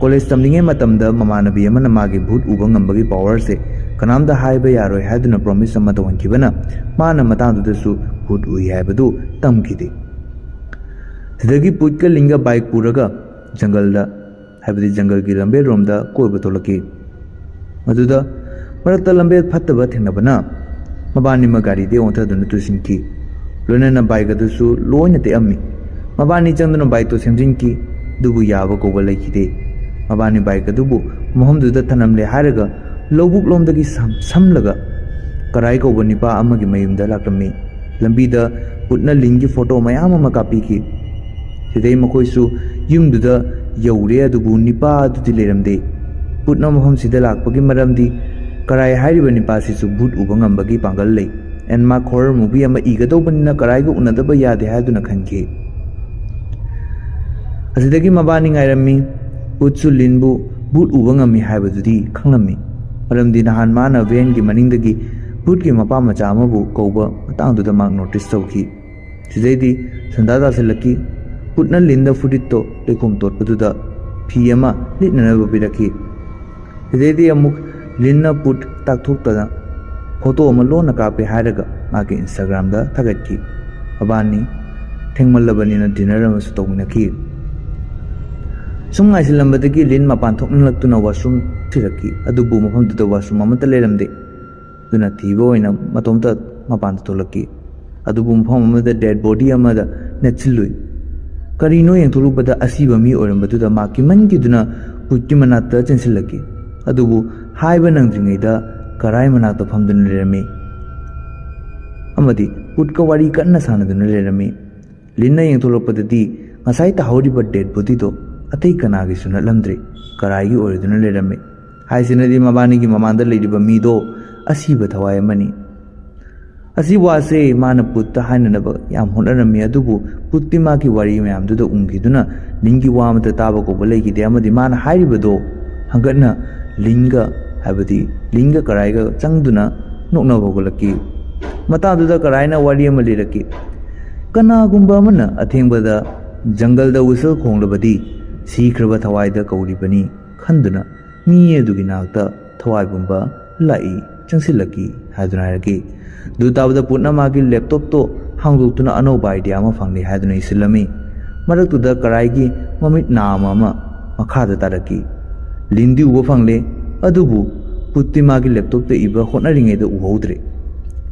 ꯀꯣꯂꯦꯖ ꯇꯝꯂꯤꯉꯩ ꯃꯇꯝꯗ ꯃꯃꯥꯟꯅꯕꯤ ꯑꯃꯅ ꯃꯥꯒꯤ ꯚꯨꯠ ꯎꯕ ꯉꯝꯕꯒꯤ ꯄꯋꯥꯔꯁꯦ ꯀꯅꯥꯝꯇ ꯍꯥꯏꯕ ꯌꯥꯔꯣꯏ ꯍꯥꯏꯗꯨꯅ ꯄ꯭ꯔꯣꯃꯤꯁ ꯑꯃ ꯇꯧꯍꯟꯈꯤꯕꯅ ꯃꯥꯅ ꯃꯇꯥꯡꯗꯨꯗꯁꯨ ꯚꯨꯠ ꯎꯏ ꯍꯥꯏꯕꯗꯨ ꯇꯝꯈꯤꯗꯦ꯫ ꯁꯤꯗꯒꯤ ꯄꯨꯠꯀ ꯂꯤꯟꯒ ꯕꯥꯏꯛ ꯄꯨꯔꯒ ꯖꯪꯒꯜꯗ, ꯍꯥꯏꯕꯗꯤ ꯖꯪꯒꯜꯒꯤ ꯂꯝꯕꯦꯜꯔꯣꯝꯗ ꯀꯣꯏꯕ ꯊꯣꯛꯂꯛꯈꯤ꯫ ꯃꯗꯨꯗ ꯃꯔꯛꯇ ꯂꯝꯕꯦꯜ ꯐꯠꯇꯕ ꯊꯦꯡꯅꯕꯅ ꯃꯕꯥꯅꯤꯃꯛ ꯒꯥꯔꯤꯗꯒꯤ ꯑꯣꯟꯊꯗꯨꯅ ꯇꯨꯁꯤꯟꯈꯤ꯫ ꯂꯣꯏꯅꯅ ꯕꯥꯏꯛ ꯑꯗꯨꯁꯨ ꯂꯣꯏꯅ ꯇꯦꯛꯑꯝꯃꯤ꯫ ꯃꯕꯥꯅꯤ ꯆꯪꯗꯨꯅ ꯕꯥꯏꯛꯇꯨ ꯁꯦꯝꯖꯤꯟꯈꯤ, ꯑꯗꯨꯕꯨ ꯌꯥꯕ ꯀꯧꯕ ꯂꯩꯈꯤꯗꯦ꯫ ꯃꯕꯥꯅꯤ ꯕꯥꯏꯛ ꯑꯗꯨꯕꯨ ꯃꯐꯝꯗꯨꯗ ꯊꯅꯝꯂꯦ ꯍꯥꯏꯔꯒ ꯂꯧꯕꯨꯛ ꯂꯣꯝꯗꯒꯤ ꯁꯝ-, ꯁꯝꯂꯒ ꯀꯔꯥꯏ ꯀꯧꯕ ꯅꯤꯄꯥ ꯑꯃꯒꯤ ꯃꯌꯨꯝꯗ ꯂꯥꯛꯂꯝꯃꯤ꯫ ꯂꯝꯕꯤꯗ ꯄꯨꯠꯅ ꯂꯤꯟꯒꯤ ꯐꯣꯇꯣ ꯃꯌꯥꯝ ꯑꯃ ꯀꯥꯞꯄꯤꯈꯤ꯫ ꯁꯤꯗꯩ ꯃꯈꯣꯏꯁꯨ ꯌꯨꯝꯗꯨꯗ ꯌꯧꯔꯦ, ꯑꯗꯨꯕꯨ ꯅꯤꯄꯥ ꯑꯗꯨꯗꯤ ꯂꯩꯔꯝꯗꯦ꯫ ꯄꯨꯠꯅ ꯃꯐꯝꯁꯤꯗ ꯂꯥꯛꯄꯒꯤ ꯃꯔꯝꯗꯤ ꯀꯔꯥꯏ ꯍꯥꯏꯔꯤꯕ ꯅꯤꯄꯥꯁꯤꯁꯨ ꯚꯨꯠ ꯎꯕ ꯉꯝꯕꯒꯤ ꯄꯥꯡꯒꯜ ꯂꯩ꯫ ꯑꯦꯟꯃꯥꯔꯛ ꯍꯣꯔꯔ ꯃꯨꯚꯤ ꯑꯃ ꯏꯒꯗꯧꯕꯅꯤꯅ ꯀꯔꯥꯏꯒ ꯎꯅꯗꯕ ꯌꯥꯗꯦ ꯍꯥꯏꯗꯨꯅ ꯈꯟꯈꯤ꯫ ꯑꯁꯤꯗꯒꯤ ꯃꯕꯥꯅꯤ ꯉꯥꯏꯔꯝꯃꯤ꯫ ꯄꯨꯠꯁꯨ ꯂꯤꯟꯕꯨ ꯚꯨꯠ ꯎꯕ ꯉꯝꯃꯤ ꯍꯥꯏꯕꯗꯨꯗꯤ ꯈꯪꯂꯝꯃꯤ, ꯃꯔꯝꯗꯤ ꯅꯍꯥꯟ ꯃꯥꯅ ꯚꯦꯟꯒꯤ ꯃꯅꯤꯡꯗꯒꯤ ꯄꯨꯠꯀꯤ ꯃꯄꯥ ꯃꯆꯥ ꯑꯃꯕꯨ ꯀꯧꯕ ꯃꯇꯥꯡꯗꯨꯗ ꯃꯍꯥꯛ ꯅꯣꯇꯤꯁ ꯇꯧꯈꯤ꯫ ꯁꯤꯗꯩꯗꯤ ꯁꯟꯗꯥ ꯇꯥꯁꯤꯜꯂꯛꯈꯤ꯫ ꯄꯨꯠꯅ ꯂꯤꯟꯗ ꯐꯨꯔꯤꯠꯇꯣ ꯂꯩꯈꯣꯝ ꯇꯣꯠꯄꯗꯨꯗ ꯐꯤ ꯑꯃ ꯂꯤꯠꯅꯅꯕ ꯄꯤꯔꯛꯈꯤ꯫ ꯁꯤꯗꯩꯗꯤ ꯑꯃꯨꯛ ꯂꯤꯟꯅ ꯄꯨꯠ ꯇꯥꯛꯊꯣꯛꯇꯅ ꯐꯣꯇꯣ ꯑꯃ ꯂꯣꯟꯅ ꯀꯥꯞꯀꯦ ꯍꯥꯏꯔꯒ ꯃꯥꯒꯤ ꯏꯟꯁꯇꯥꯒ꯭ꯔꯥꯝꯗ ꯊꯥꯒꯠꯈꯤ꯫ ꯃꯕꯥꯅꯤ ꯊꯦꯡꯃꯜꯂꯕꯅꯤꯅ ꯗꯤꯅꯔ ꯑꯃꯁꯨ ꯇꯧꯃꯤꯟꯅꯈꯤ꯫ ꯁꯨꯝ ꯉꯥꯏꯁꯤꯜꯂꯝꯕꯗꯒꯤ ꯂꯤꯟ ꯃꯄꯥꯟ ꯊꯣꯛꯅꯤꯡꯂꯛꯇꯨꯅ ꯋꯥꯁꯔꯨꯝ ꯊꯤꯔꯛꯈꯤ꯫ ꯑꯗꯨꯕꯨ ꯃꯐꯝꯗꯨꯗ ꯋꯥꯁꯔꯨꯝ ꯑꯃꯠꯇ ꯂꯩꯔꯝꯗꯦ꯫ ꯑꯗꯨꯅ ꯊꯤꯕ ꯑꯣꯏꯅ ꯃꯇꯣꯝꯇ ꯃꯄꯥꯟꯗ ꯊꯣꯛꯂꯛꯈꯤ꯫ ꯑꯗꯨꯕꯨ ꯃꯐꯝ ꯑꯃꯗ ꯗꯦꯗ ꯕꯣꯗꯤ ꯑꯃꯗ ꯅꯦꯠꯁꯤꯜꯂꯨꯏ꯫ ꯀꯔꯤꯅꯣ ꯌꯦꯡꯊꯣꯛꯂꯨꯕꯗ ꯑꯁꯤꯕ ꯃꯤ ꯑꯣꯏꯔꯝꯕꯗꯨꯗ ꯃꯥ ꯀꯤꯃꯟꯈꯤꯗꯨꯅ ꯄꯨꯠꯀꯤ ꯃꯅꯥꯛꯇ ꯆꯦꯟꯁꯤꯜꯂꯛꯈꯤ꯫ ꯑꯗꯨꯕꯨ ꯍꯥꯏꯕ ꯅꯪꯗ꯭ꯔꯤꯉꯩꯗ ꯀꯔꯥꯏ ꯃꯅꯥꯛꯇ ꯐꯝꯗꯨꯅ ꯂꯩꯔꯝꯃꯤ ꯑꯃꯗꯤ ꯄꯨꯠꯀ ꯋꯥꯔꯤ ꯀꯟꯅ ꯁꯥꯟꯅꯗꯨꯅ ꯂꯩꯔꯝꯃꯤ꯫ ꯂꯤꯟꯅ ꯌꯦꯡꯊꯣꯛꯂꯛꯄꯗꯗꯤ ꯉꯁꯥꯏ ꯇꯥꯍꯧꯔꯤꯕ ꯗꯦꯗ ꯕꯣꯗꯤꯗꯣ ꯑꯇꯩ ꯀꯅꯥꯒꯤꯁꯨ ꯅꯠꯂꯝꯗ꯭ꯔꯦ, ꯀꯔꯥꯏꯒꯤ ꯑꯣꯏꯔꯗꯨꯅ ꯂꯩꯔꯝꯃꯤ꯫ ꯍꯥꯏꯁꯤꯅꯗꯤ ꯃꯕꯥꯅꯤꯒꯤ ꯃꯃꯥꯡꯗ ꯂꯩꯔꯤꯕ ꯃꯤꯗꯣ ꯑꯁꯤꯕ ꯊꯋꯥꯏ ꯑꯃꯅꯤ꯫ ꯑꯁꯤ ꯋꯥꯁꯦ ꯃꯥꯅ ꯄꯨꯠꯇ ꯍꯥꯏꯅꯅꯕ ꯌꯥꯝ ꯍꯣꯠꯅꯔꯝꯃꯤ, ꯑꯗꯨꯕꯨ ꯄꯨꯠꯇꯤ ꯃꯥꯒꯤ ꯋꯥꯔꯤ ꯃꯌꯥꯝꯗꯨꯗ ꯎꯝꯈꯤꯗꯨꯅ ꯂꯤꯟꯒꯤ ꯋꯥ ꯑꯃꯠꯇ ꯇꯥꯕ ꯀꯧꯕ ꯂꯩꯈꯤꯗꯦ, ꯑꯃꯗꯤ ꯃꯥꯅ ꯍꯥꯏꯔꯤꯕꯗꯣ ꯍꯪꯒꯠꯅ ꯂꯤꯟꯒ, ꯍꯥꯏꯕꯗꯤ ꯂꯤꯟꯒ ꯀꯔꯥꯏꯒ ꯆꯪꯗꯨꯅ ꯅꯣꯛꯅꯕ ꯍꯧꯒꯠꯂꯛꯈꯤ꯫ ꯃꯇꯥꯡꯗꯨꯗ ꯀꯔꯥꯏꯅ ꯋꯥꯔꯤ ꯑꯃ ꯂꯤꯔꯛꯈꯤ꯫ ꯀꯅꯥꯒꯨꯝꯕ ꯑꯃꯅ ꯑꯊꯦꯡꯕꯗ ꯖꯪꯒꯜꯗ ꯋꯤꯁꯜ ꯈꯣꯡꯂꯕꯗꯤ ꯁꯤꯈ꯭ꯔꯕ ꯊꯋꯥꯏꯗ ꯀꯧꯔꯤꯕꯅꯤ ꯈꯟꯗꯨꯅ ꯃꯤ ꯑꯗꯨꯒꯤ ꯅꯥꯛꯇ ꯊꯋꯥꯏ ꯄꯨꯝꯕ ꯂꯥꯛꯏ, ꯆꯪꯁꯤꯜꯂꯛꯈꯤ ꯍꯥꯏꯗꯨꯅ ꯍꯥꯏꯔꯛꯈꯤ꯫ ꯑꯗꯨ ꯇꯥꯕꯗ ꯄꯨꯠꯅ ꯃꯥꯒꯤ ꯂꯦꯞꯇꯣꯞꯇꯣ ꯍꯥꯡꯗꯣꯛꯇꯨꯅ ꯑꯅꯧꯕ ꯑꯥꯏꯗꯤꯌꯥ ꯑꯃ ꯐꯪꯂꯦ ꯍꯥꯏꯗꯨꯅ ꯏꯁꯤꯜꯂꯝꯃꯤ꯫ ꯃꯔꯛꯇꯨꯗ ꯀꯔꯥꯏꯒꯤ ꯃꯃꯤꯠ ꯅꯥꯝꯃ ꯑꯃ ꯃꯈꯥꯗ ꯇꯥꯔꯛꯈꯤ꯫ ꯂꯤꯟꯗꯤ ꯎꯕ ꯐꯪꯂꯦ, ꯑꯗꯨꯕꯨ ꯄꯨꯠꯇꯤ ꯃꯥꯒꯤ ꯂꯦꯞꯇꯣꯞꯇ ꯏꯕ ꯍꯣꯠꯅꯔꯤꯉꯩꯗ ꯎꯍꯧꯗ꯭ꯔꯦ꯫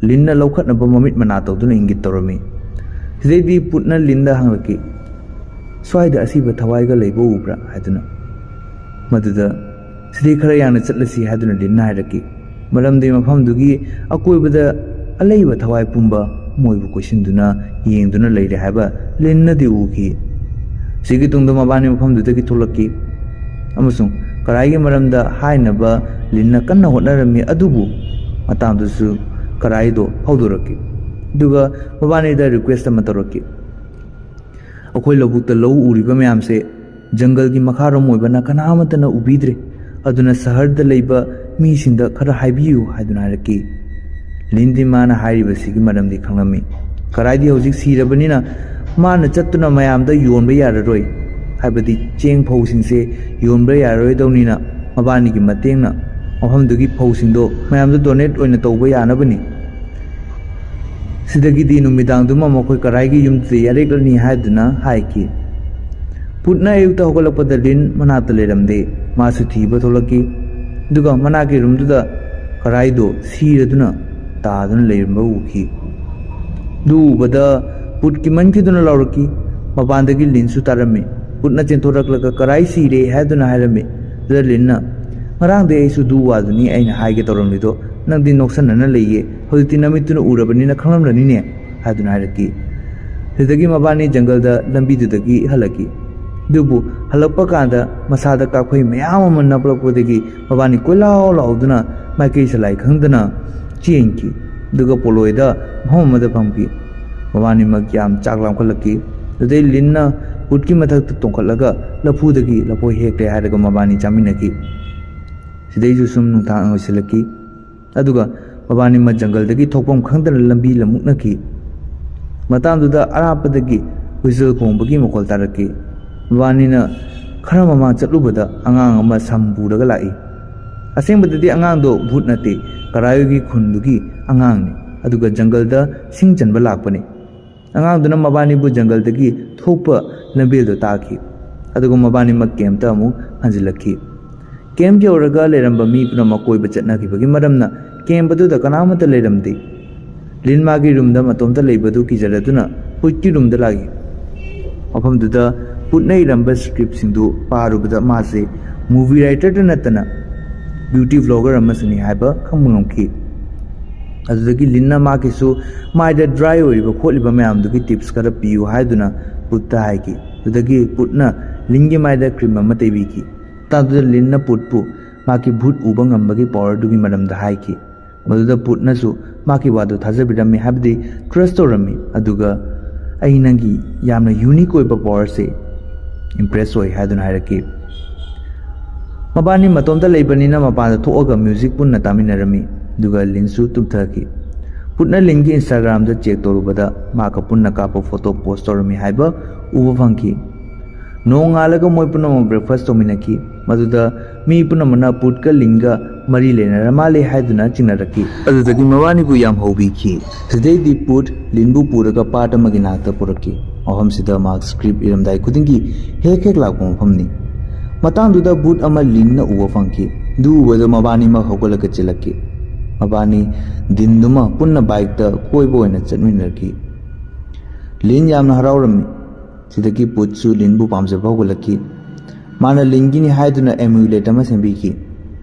ꯂꯤꯟꯅ ꯂꯧꯈꯠꯅꯕ ꯃꯃꯤꯠ ꯃꯅꯥ ꯇꯧꯗꯨꯅ ꯏꯪꯒꯤꯠ ꯇꯧꯔꯝꯃꯤ꯫ ꯁꯤꯗꯩꯗꯤ ꯄꯨꯠꯅ ꯂꯤꯟꯗ ꯍꯪꯂꯛꯈꯤ, "ꯁ꯭ꯋꯥꯏꯗ ꯑꯁꯤꯕ ꯊꯋꯥꯏꯒ ꯂꯩꯕ ꯎꯕ꯭ꯔꯥ?" ꯍꯥꯏꯗꯨꯅ꯫ ꯃꯗꯨꯗ, "ꯁꯤꯗꯩ ꯈꯔ ꯌꯥꯡꯅ ꯆꯠꯂꯁꯤ," ꯍꯥꯏꯗꯨꯅ ꯂꯤꯟꯅ ꯍꯥꯏꯔꯛꯈꯤ꯫ ꯃꯔꯝꯗꯤ ꯃꯐꯝꯗꯨꯒꯤ ꯑꯀꯣꯏꯕꯗ ꯑꯂꯩꯕ ꯊꯋꯥꯏ ꯄꯨꯝꯕ ꯃꯣꯏꯕꯨ ꯀꯣꯏꯁꯤꯟꯗꯨꯅ ꯌꯦꯡꯗꯨꯅ ꯂꯩꯔꯦ ꯍꯥꯏꯕ ꯂꯤꯟꯅꯗꯤ ꯎꯈꯤ꯫ ꯁꯤꯒꯤ ꯇꯨꯡꯗ ꯃꯕꯥꯅꯤ ꯃꯐꯝꯗꯨꯗꯒꯤ ꯊꯣꯛꯂꯛꯈꯤ ꯑꯃꯁꯨꯡ ꯀꯔꯥꯏꯒꯤ ꯃꯔꯝꯗ ꯍꯥꯏꯅꯕ ꯂꯤꯟꯅ ꯀꯟꯅ ꯍꯣꯠꯅꯔꯝꯃꯤ, ꯑꯗꯨꯕꯨ ꯃꯇꯥꯡꯗꯨꯁꯨ ꯀꯔꯥꯏꯗꯣ ꯍꯧꯗꯣꯔꯛꯈꯤ꯫ ꯑꯗꯨꯒ ꯃꯕꯥꯅꯤꯗ ꯔꯤꯀ꯭ꯋꯦꯁ ꯑꯃ ꯇꯧꯔꯛꯈꯤ, "ꯑꯩꯈꯣꯏ ꯂꯧꯕꯨꯛꯇ ꯂꯧ ꯎꯔꯤꯕ ꯃꯌꯥꯝꯁꯦ ꯖꯪꯒꯜꯒꯤ ꯃꯈꯥꯔꯣꯝ ꯑꯣꯏꯕꯅ ꯀꯅꯥ ꯑꯃꯠꯇꯅ ꯎꯕꯤꯗ꯭ꯔꯦ, ꯑꯗꯨꯅ ꯁꯍꯔꯗ ꯂꯩꯕ ꯃꯤꯁꯤꯡꯗ ꯈꯔ ꯍꯥꯏꯕꯤꯌꯨ," ꯍꯥꯏꯗꯨꯅ ꯍꯥꯏꯔꯛꯈꯤ꯫ ꯂꯤꯟꯗꯤ ꯃꯥꯅ ꯍꯥꯏꯔꯤꯕꯁꯤꯒꯤ ꯃꯔꯝꯗꯤ ꯈꯪꯂꯝꯃꯤ꯫ ꯀꯔꯥꯏꯗꯤ ꯍꯧꯖꯤꯛ ꯁꯤꯔꯕꯅꯤꯅ ꯃꯥꯅ ꯆꯠꯇꯨꯅ ꯃꯌꯥꯝꯗ ꯌꯣꯟꯕ ꯌꯥꯔꯔꯣꯏ, ꯍꯥꯏꯕꯗꯤ ꯆꯦꯡ ꯐꯧꯁꯤꯡꯁꯦ ꯌꯣꯟꯕ ꯌꯥꯔꯔꯣꯏꯗꯧꯅꯤꯅ ꯃꯕꯥꯅꯤꯒꯤ ꯃꯇꯦꯡꯅ ꯃꯐꯝꯗꯨꯒꯤ ꯐꯧꯁꯤꯡꯗꯣ ꯃꯌꯥꯝꯗ ꯗꯣꯅꯦꯠ ꯑꯣꯏꯅ ꯇꯧꯕ ꯌꯥꯅꯕꯅꯤ꯫ ꯁꯤꯗꯒꯤꯗꯤ ꯅꯨꯃꯤꯗꯥꯡꯗꯨꯃ ꯃꯈꯣꯏ ꯀꯔꯥꯏꯒꯤ ꯌꯨꯝꯗꯨꯗ ꯌꯥꯔꯦꯛꯂꯅꯤ ꯍꯥꯏꯗꯨꯅ ꯍꯥꯏꯈꯤ꯫ ꯄꯨꯠꯅ ꯑꯌꯨꯛꯇ ꯍꯧꯒꯠꯂꯛꯄꯗ ꯂꯤꯟ ꯃꯅꯥꯛꯇ ꯂꯩꯔꯝꯗꯦ꯫ ꯃꯥꯁꯨ ꯊꯤꯕ ꯊꯣꯛꯂꯛꯈꯤ꯫ ꯑꯗꯨꯒ ꯃꯅꯥꯛꯀꯤ ꯔꯨꯝꯗꯨꯗ ꯀꯔꯥꯏꯗꯣ ꯁꯤꯔꯗꯨꯅ ꯇꯥꯗꯨꯅ ꯂꯩꯔꯝꯕ ꯎꯈꯤ꯫ ꯑꯗꯨ ꯎꯕꯗ ꯄꯨꯠ ꯀꯤꯃꯟꯈꯤꯗꯨꯅ ꯂꯥꯎꯔꯛꯈꯤ꯫ ꯃꯄꯥꯟꯗꯒꯤ ꯂꯤꯟꯁꯨ ꯇꯥꯔꯝꯃꯤ꯫ ꯄꯨꯠꯅ ꯆꯦꯟꯊꯣꯔꯛꯂꯒ ꯀꯔꯥꯏ ꯁꯤꯔꯦ ꯍꯥꯏꯗꯨꯅ ꯍꯥꯏꯔꯝꯃꯤ꯫ ꯑꯗꯨꯗ ꯂꯤꯟꯅ, "ꯉꯔꯥꯡꯗꯤ ꯑꯩꯁꯨ ꯑꯗꯨ ꯋꯥꯗꯨꯅꯤ ꯑꯩꯅ ꯍꯥꯏꯒꯦ ꯇꯧꯔꯝꯂꯤꯗꯣ, ꯅꯪꯗꯤ ꯅꯣꯛꯁꯟꯅꯅ ꯂꯩꯌꯦ, ꯍꯧꯖꯤꯛꯇꯤ ꯅꯃꯤꯠꯇꯨꯅ ꯎꯔꯕꯅꯤꯅ ꯈꯪꯂꯝꯂꯅꯤꯅꯦ" ꯍꯥꯏꯗꯨꯅ ꯍꯥꯏꯔꯛꯈꯤ꯫ ꯁꯤꯗꯒꯤ ꯃꯕꯥꯅꯤ ꯖꯪꯒꯜꯗ ꯂꯝꯕꯤꯗꯨꯗꯒꯤ ꯍꯜꯂꯛꯈꯤ꯫ ꯑꯗꯨꯕꯨ ꯍꯜꯂꯛꯄ ꯀꯥꯟꯗ ꯃꯁꯥꯗ ꯀꯥꯛꯐꯩ ꯃꯌꯥꯝ ꯑꯃ ꯅꯞꯂꯛꯄꯗꯒꯤ ꯃꯕꯥꯅꯤ ꯀꯣꯏꯂꯥꯎ ꯂꯥꯎꯗꯨꯅ ꯃꯥꯏꯀꯩ ꯁꯂꯥꯏ ꯈꯪꯗꯅ ꯆꯦꯟꯈꯤ꯫ ꯑꯗꯨꯒ ꯄꯣꯂꯣꯏꯗ ꯃꯐꯝ ꯑꯃꯗ ꯐꯝꯈꯤ꯫ ꯃꯕꯥꯅꯤꯃꯛ ꯌꯥꯝ ꯆꯥꯛ ꯂꯥꯝꯈꯠꯂꯛꯈꯤ꯫ ꯑꯗꯨꯗꯩ ꯂꯤꯟꯅ ꯄꯨꯠꯀꯤ ꯃꯊꯛꯇ ꯇꯣꯡꯈꯠꯂꯒ ꯂꯐꯨꯗꯒꯤ ꯂꯐꯣꯏ ꯍꯦꯛꯂꯦ ꯍꯥꯏꯔꯒ ꯃꯕꯥꯅꯤ ꯆꯥꯃꯤꯟꯅꯈꯤ꯫ ꯁꯤꯗꯩꯁꯨ ꯁꯨꯝ ꯅꯨꯡꯊꯥꯡ ꯑꯣꯏꯁꯤꯜꯂꯛꯈꯤ꯫ ꯑꯗꯨꯒ ꯃꯕꯥꯅꯤꯃꯛ ꯖꯪꯒꯜꯗꯒꯤ ꯊꯣꯛꯐꯝ ꯈꯪꯗꯅ ꯂꯝꯕꯤ ꯂꯝꯃꯨꯛꯅꯈꯤ꯫ ꯃꯇꯥꯡꯗꯨꯗ ꯑꯔꯥꯞꯄꯗꯒꯤ ꯍꯨꯏꯁꯜ ꯈꯣꯡꯕꯒꯤ ꯃꯈꯣꯜ ꯇꯥꯔꯛꯈꯤ꯫ ꯃꯕꯥꯅꯤꯅ ꯈꯔ ꯃꯃꯥꯡ ꯆꯠꯂꯨꯕꯗ ꯑꯉꯥꯡ ꯑꯃ ꯁꯝ ꯄꯨꯔꯒ ꯂꯥꯛꯏ꯫ ꯑꯁꯦꯡꯕꯗꯗꯤ ꯑꯉꯥꯡꯗꯣ ꯚꯨꯠ ꯅꯠꯇꯦ, ꯀꯔꯥꯏꯒꯤ ꯈꯨꯟꯗꯨꯒꯤ ꯑꯉꯥꯡꯅꯤ꯫ ꯑꯗꯨꯒ ꯖꯪꯒꯜꯗ ꯁꯤꯡ ꯆꯟꯕ ꯂꯥꯛꯄꯅꯤ꯫ ꯑꯉꯥꯡꯗꯨꯅ ꯃꯕꯥꯅꯤꯕꯨ ꯖꯪꯒꯜꯗꯒꯤ ꯊꯣꯛꯄ ꯂꯝꯕꯦꯜꯗꯣ ꯇꯥꯛꯈꯤ꯫ ꯑꯗꯨꯒ ꯃꯕꯥꯅꯤꯃꯛ ꯀꯦꯝꯇ ꯑꯃꯨꯛ ꯍꯟꯖꯤꯜꯂꯛꯈꯤ꯫ ꯀꯦꯝ ꯌꯧꯔꯒ ꯂꯩꯔꯝꯕ ꯃꯤ ꯄꯨꯝꯅꯃꯛ ꯀꯣꯏꯕ ꯆꯠꯅꯈꯤꯕꯒꯤ ꯃꯔꯝꯅ ꯀꯦꯝ ꯑꯗꯨꯗ ꯀꯅꯥꯃꯠꯇ ꯂꯩꯔꯝꯗꯦ꯫ ꯂꯤꯟ ꯃꯥꯒꯤ ꯔꯨꯝꯗ ꯃꯇꯣꯝꯇ ꯂꯩꯕꯗꯨ ꯀꯤꯖꯔꯗꯨꯅ ꯄꯨꯠꯀꯤ ꯔꯨꯝꯗ ꯂꯥꯛꯏ꯫ ꯃꯐꯝꯗꯨꯗ ꯄꯨꯠꯅ ꯏꯔꯝꯕ ꯁ꯭ꯀ꯭ꯔꯤꯞꯁꯤꯡꯗꯨ ꯄꯥꯔꯨꯕꯗ ꯃꯥꯁꯦ ꯃꯨꯚꯤ ꯔꯥꯏꯇꯔꯗ ꯅꯠꯇꯅ ꯕ꯭ꯌꯨꯇꯤ ꯕ꯭ꯂꯣꯒꯔ ꯑꯃꯁꯨꯅꯤ ꯍꯥꯏꯕ ꯈꯪꯕ ꯉꯝꯈꯤ꯫ ꯑꯗꯨꯗꯒꯤ ꯂꯤꯟꯅ ꯃꯥꯒꯤꯁꯨ ꯃꯥꯏꯗ ꯗ꯭ꯔꯥꯏ ꯑꯣꯏꯔꯤꯕ ꯈꯣꯠꯂꯤꯕ ꯃꯌꯥꯝꯗꯨꯒꯤ ꯇꯤꯞꯁ ꯈꯔ ꯄꯤꯌꯨ ꯍꯥꯏꯗꯨꯅ ꯄꯨꯠꯇ ꯍꯥꯏꯈꯤ꯫ ꯑꯗꯨꯗꯒꯤ ꯄꯨꯠꯅ ꯂꯤꯟꯒꯤ ꯃꯥꯏꯗ ꯀ꯭ꯔꯤꯝ ꯑꯃ ꯇꯩꯕꯤꯈꯤ꯫ ꯃꯇꯥꯡꯗꯨꯗ ꯂꯤꯟꯅ ꯄꯨꯠꯄꯨ ꯃꯥꯒꯤ ꯚꯨꯠ ꯎꯕ ꯉꯝꯕꯒꯤ ꯄꯋꯔꯗꯨꯒꯤ ꯃꯔꯝꯗ ꯍꯥꯏꯈꯤ꯫ ꯃꯗꯨꯗ ꯄꯨꯠꯅꯁꯨ ꯃꯥꯒꯤ ꯋꯥꯗꯨ ꯊꯥꯖꯕꯤꯔꯝꯃꯤ, ꯍꯥꯏꯕꯗꯤ ꯇ꯭ꯔꯁ ꯇꯧꯔꯝꯃꯤ꯫ ꯑꯗꯨꯒ "ꯑꯩ ꯅꯪꯒꯤ ꯌꯥꯝꯅ ꯌꯨꯅꯤꯛ ꯑꯣꯏꯕ ꯄꯋꯔꯁꯦ ꯏꯝꯄ꯭ꯔꯦꯁ ꯑꯣꯏ" ꯍꯥꯏꯗꯨꯅ ꯍꯥꯏꯔꯛꯈꯤ꯫ ꯃꯕꯥꯅꯤ ꯃꯇꯣꯝꯇ ꯂꯩꯕꯅꯤꯅ ꯃꯄꯥꯟꯗ ꯊꯣꯛꯑꯒ ꯃ꯭ꯌꯨꯖꯤꯛ ꯄꯨꯟꯅ ꯇꯥꯃꯤꯟꯅꯔꯝꯃꯤ꯫ ꯑꯗꯨꯒ ꯂꯤꯟꯁꯨ ꯇꯨꯝꯊꯈꯤ꯫ ꯄꯨꯠꯅ ꯂꯤꯟꯒꯤ Instagram-ꯗ check ꯇꯧꯔꯨꯕꯗ ꯃꯍꯥꯛꯀ ꯄꯨꯟꯅ ꯀꯥꯞꯄ photo post ꯇꯧꯔꯝꯃꯤ ꯍꯥꯏꯕ ꯎꯕ ꯐꯪꯈꯤ꯫ ꯅꯣꯡꯉꯥꯜꯂꯒ ꯃꯣꯏ ꯄꯨꯝꯅꯃꯛ breakfast ꯇꯧꯃꯤꯟꯅꯈꯤ꯫ ꯃꯗꯨꯗ ꯃꯤ ꯄꯨꯝꯅꯃꯛꯅ ꯄꯨꯠꯀ ꯂꯤꯟꯒ ꯃꯔꯤ ꯂꯩꯅꯔ ꯃꯥꯜꯂꯦ ꯍꯥꯏꯗꯨꯅ ꯆꯤꯡꯅꯔꯛꯈꯤ꯫ ꯑꯗꯨꯗꯒꯤ ꯃꯕꯥꯅꯤꯕꯨ ꯌꯥꯝ ꯍꯧꯕꯤꯈꯤ꯫ ꯁꯤꯗꯩꯗꯤ ꯄꯨꯠ ꯂꯤꯟꯕꯨ ꯄꯨꯔꯒ ꯄꯥꯠ ꯑꯃꯒꯤ ꯅꯥꯛꯇ ꯄꯨꯔꯛꯈꯤ꯫ ꯃꯐꯝꯁꯤꯗ ꯃꯍꯥꯛ script ꯏꯔꯝꯗꯥꯏ ꯈꯨꯗꯤꯡꯒꯤ ꯍꯦꯛ ꯍꯦꯛ ꯂꯥꯛꯄ ꯃꯐꯝꯅꯤ꯫ ꯃꯇꯥꯡꯗꯨꯗ ꯕꯨꯠ ꯑꯃ ꯂꯤꯟꯅ ꯎꯕ ꯐꯪꯈꯤ꯫ ꯑꯗꯨ ꯎꯕꯗ ꯃꯕꯥꯅꯤꯃꯛ ꯍꯧꯒꯠꯂꯒ ꯆꯦꯜꯂꯛꯈꯤ꯫ ꯃꯕꯥꯅꯤ ꯗꯤꯟꯗꯨꯃ ꯄꯨꯟꯅ bike-ꯇ ꯀꯣꯏꯕ ꯑꯣꯏꯅ ꯆꯠꯃꯤꯟꯅꯔꯛꯈꯤ꯫ ꯂꯤꯟ ꯌꯥꯝꯅ ꯍꯔꯥꯎꯔꯝꯃꯤ꯫ ꯁꯤꯗꯒꯤ ꯄꯨꯠꯁꯨ ꯂꯤꯟꯕꯨ ꯄꯥꯝꯖꯕ ꯍꯧꯒꯠꯂꯛꯈꯤ꯫ ꯃꯥꯅ ꯂꯤꯟꯒꯤꯅꯤ ꯍꯥꯏꯗꯨꯅ amulet ꯑꯃ ꯁꯦꯝꯕꯤꯈꯤ꯫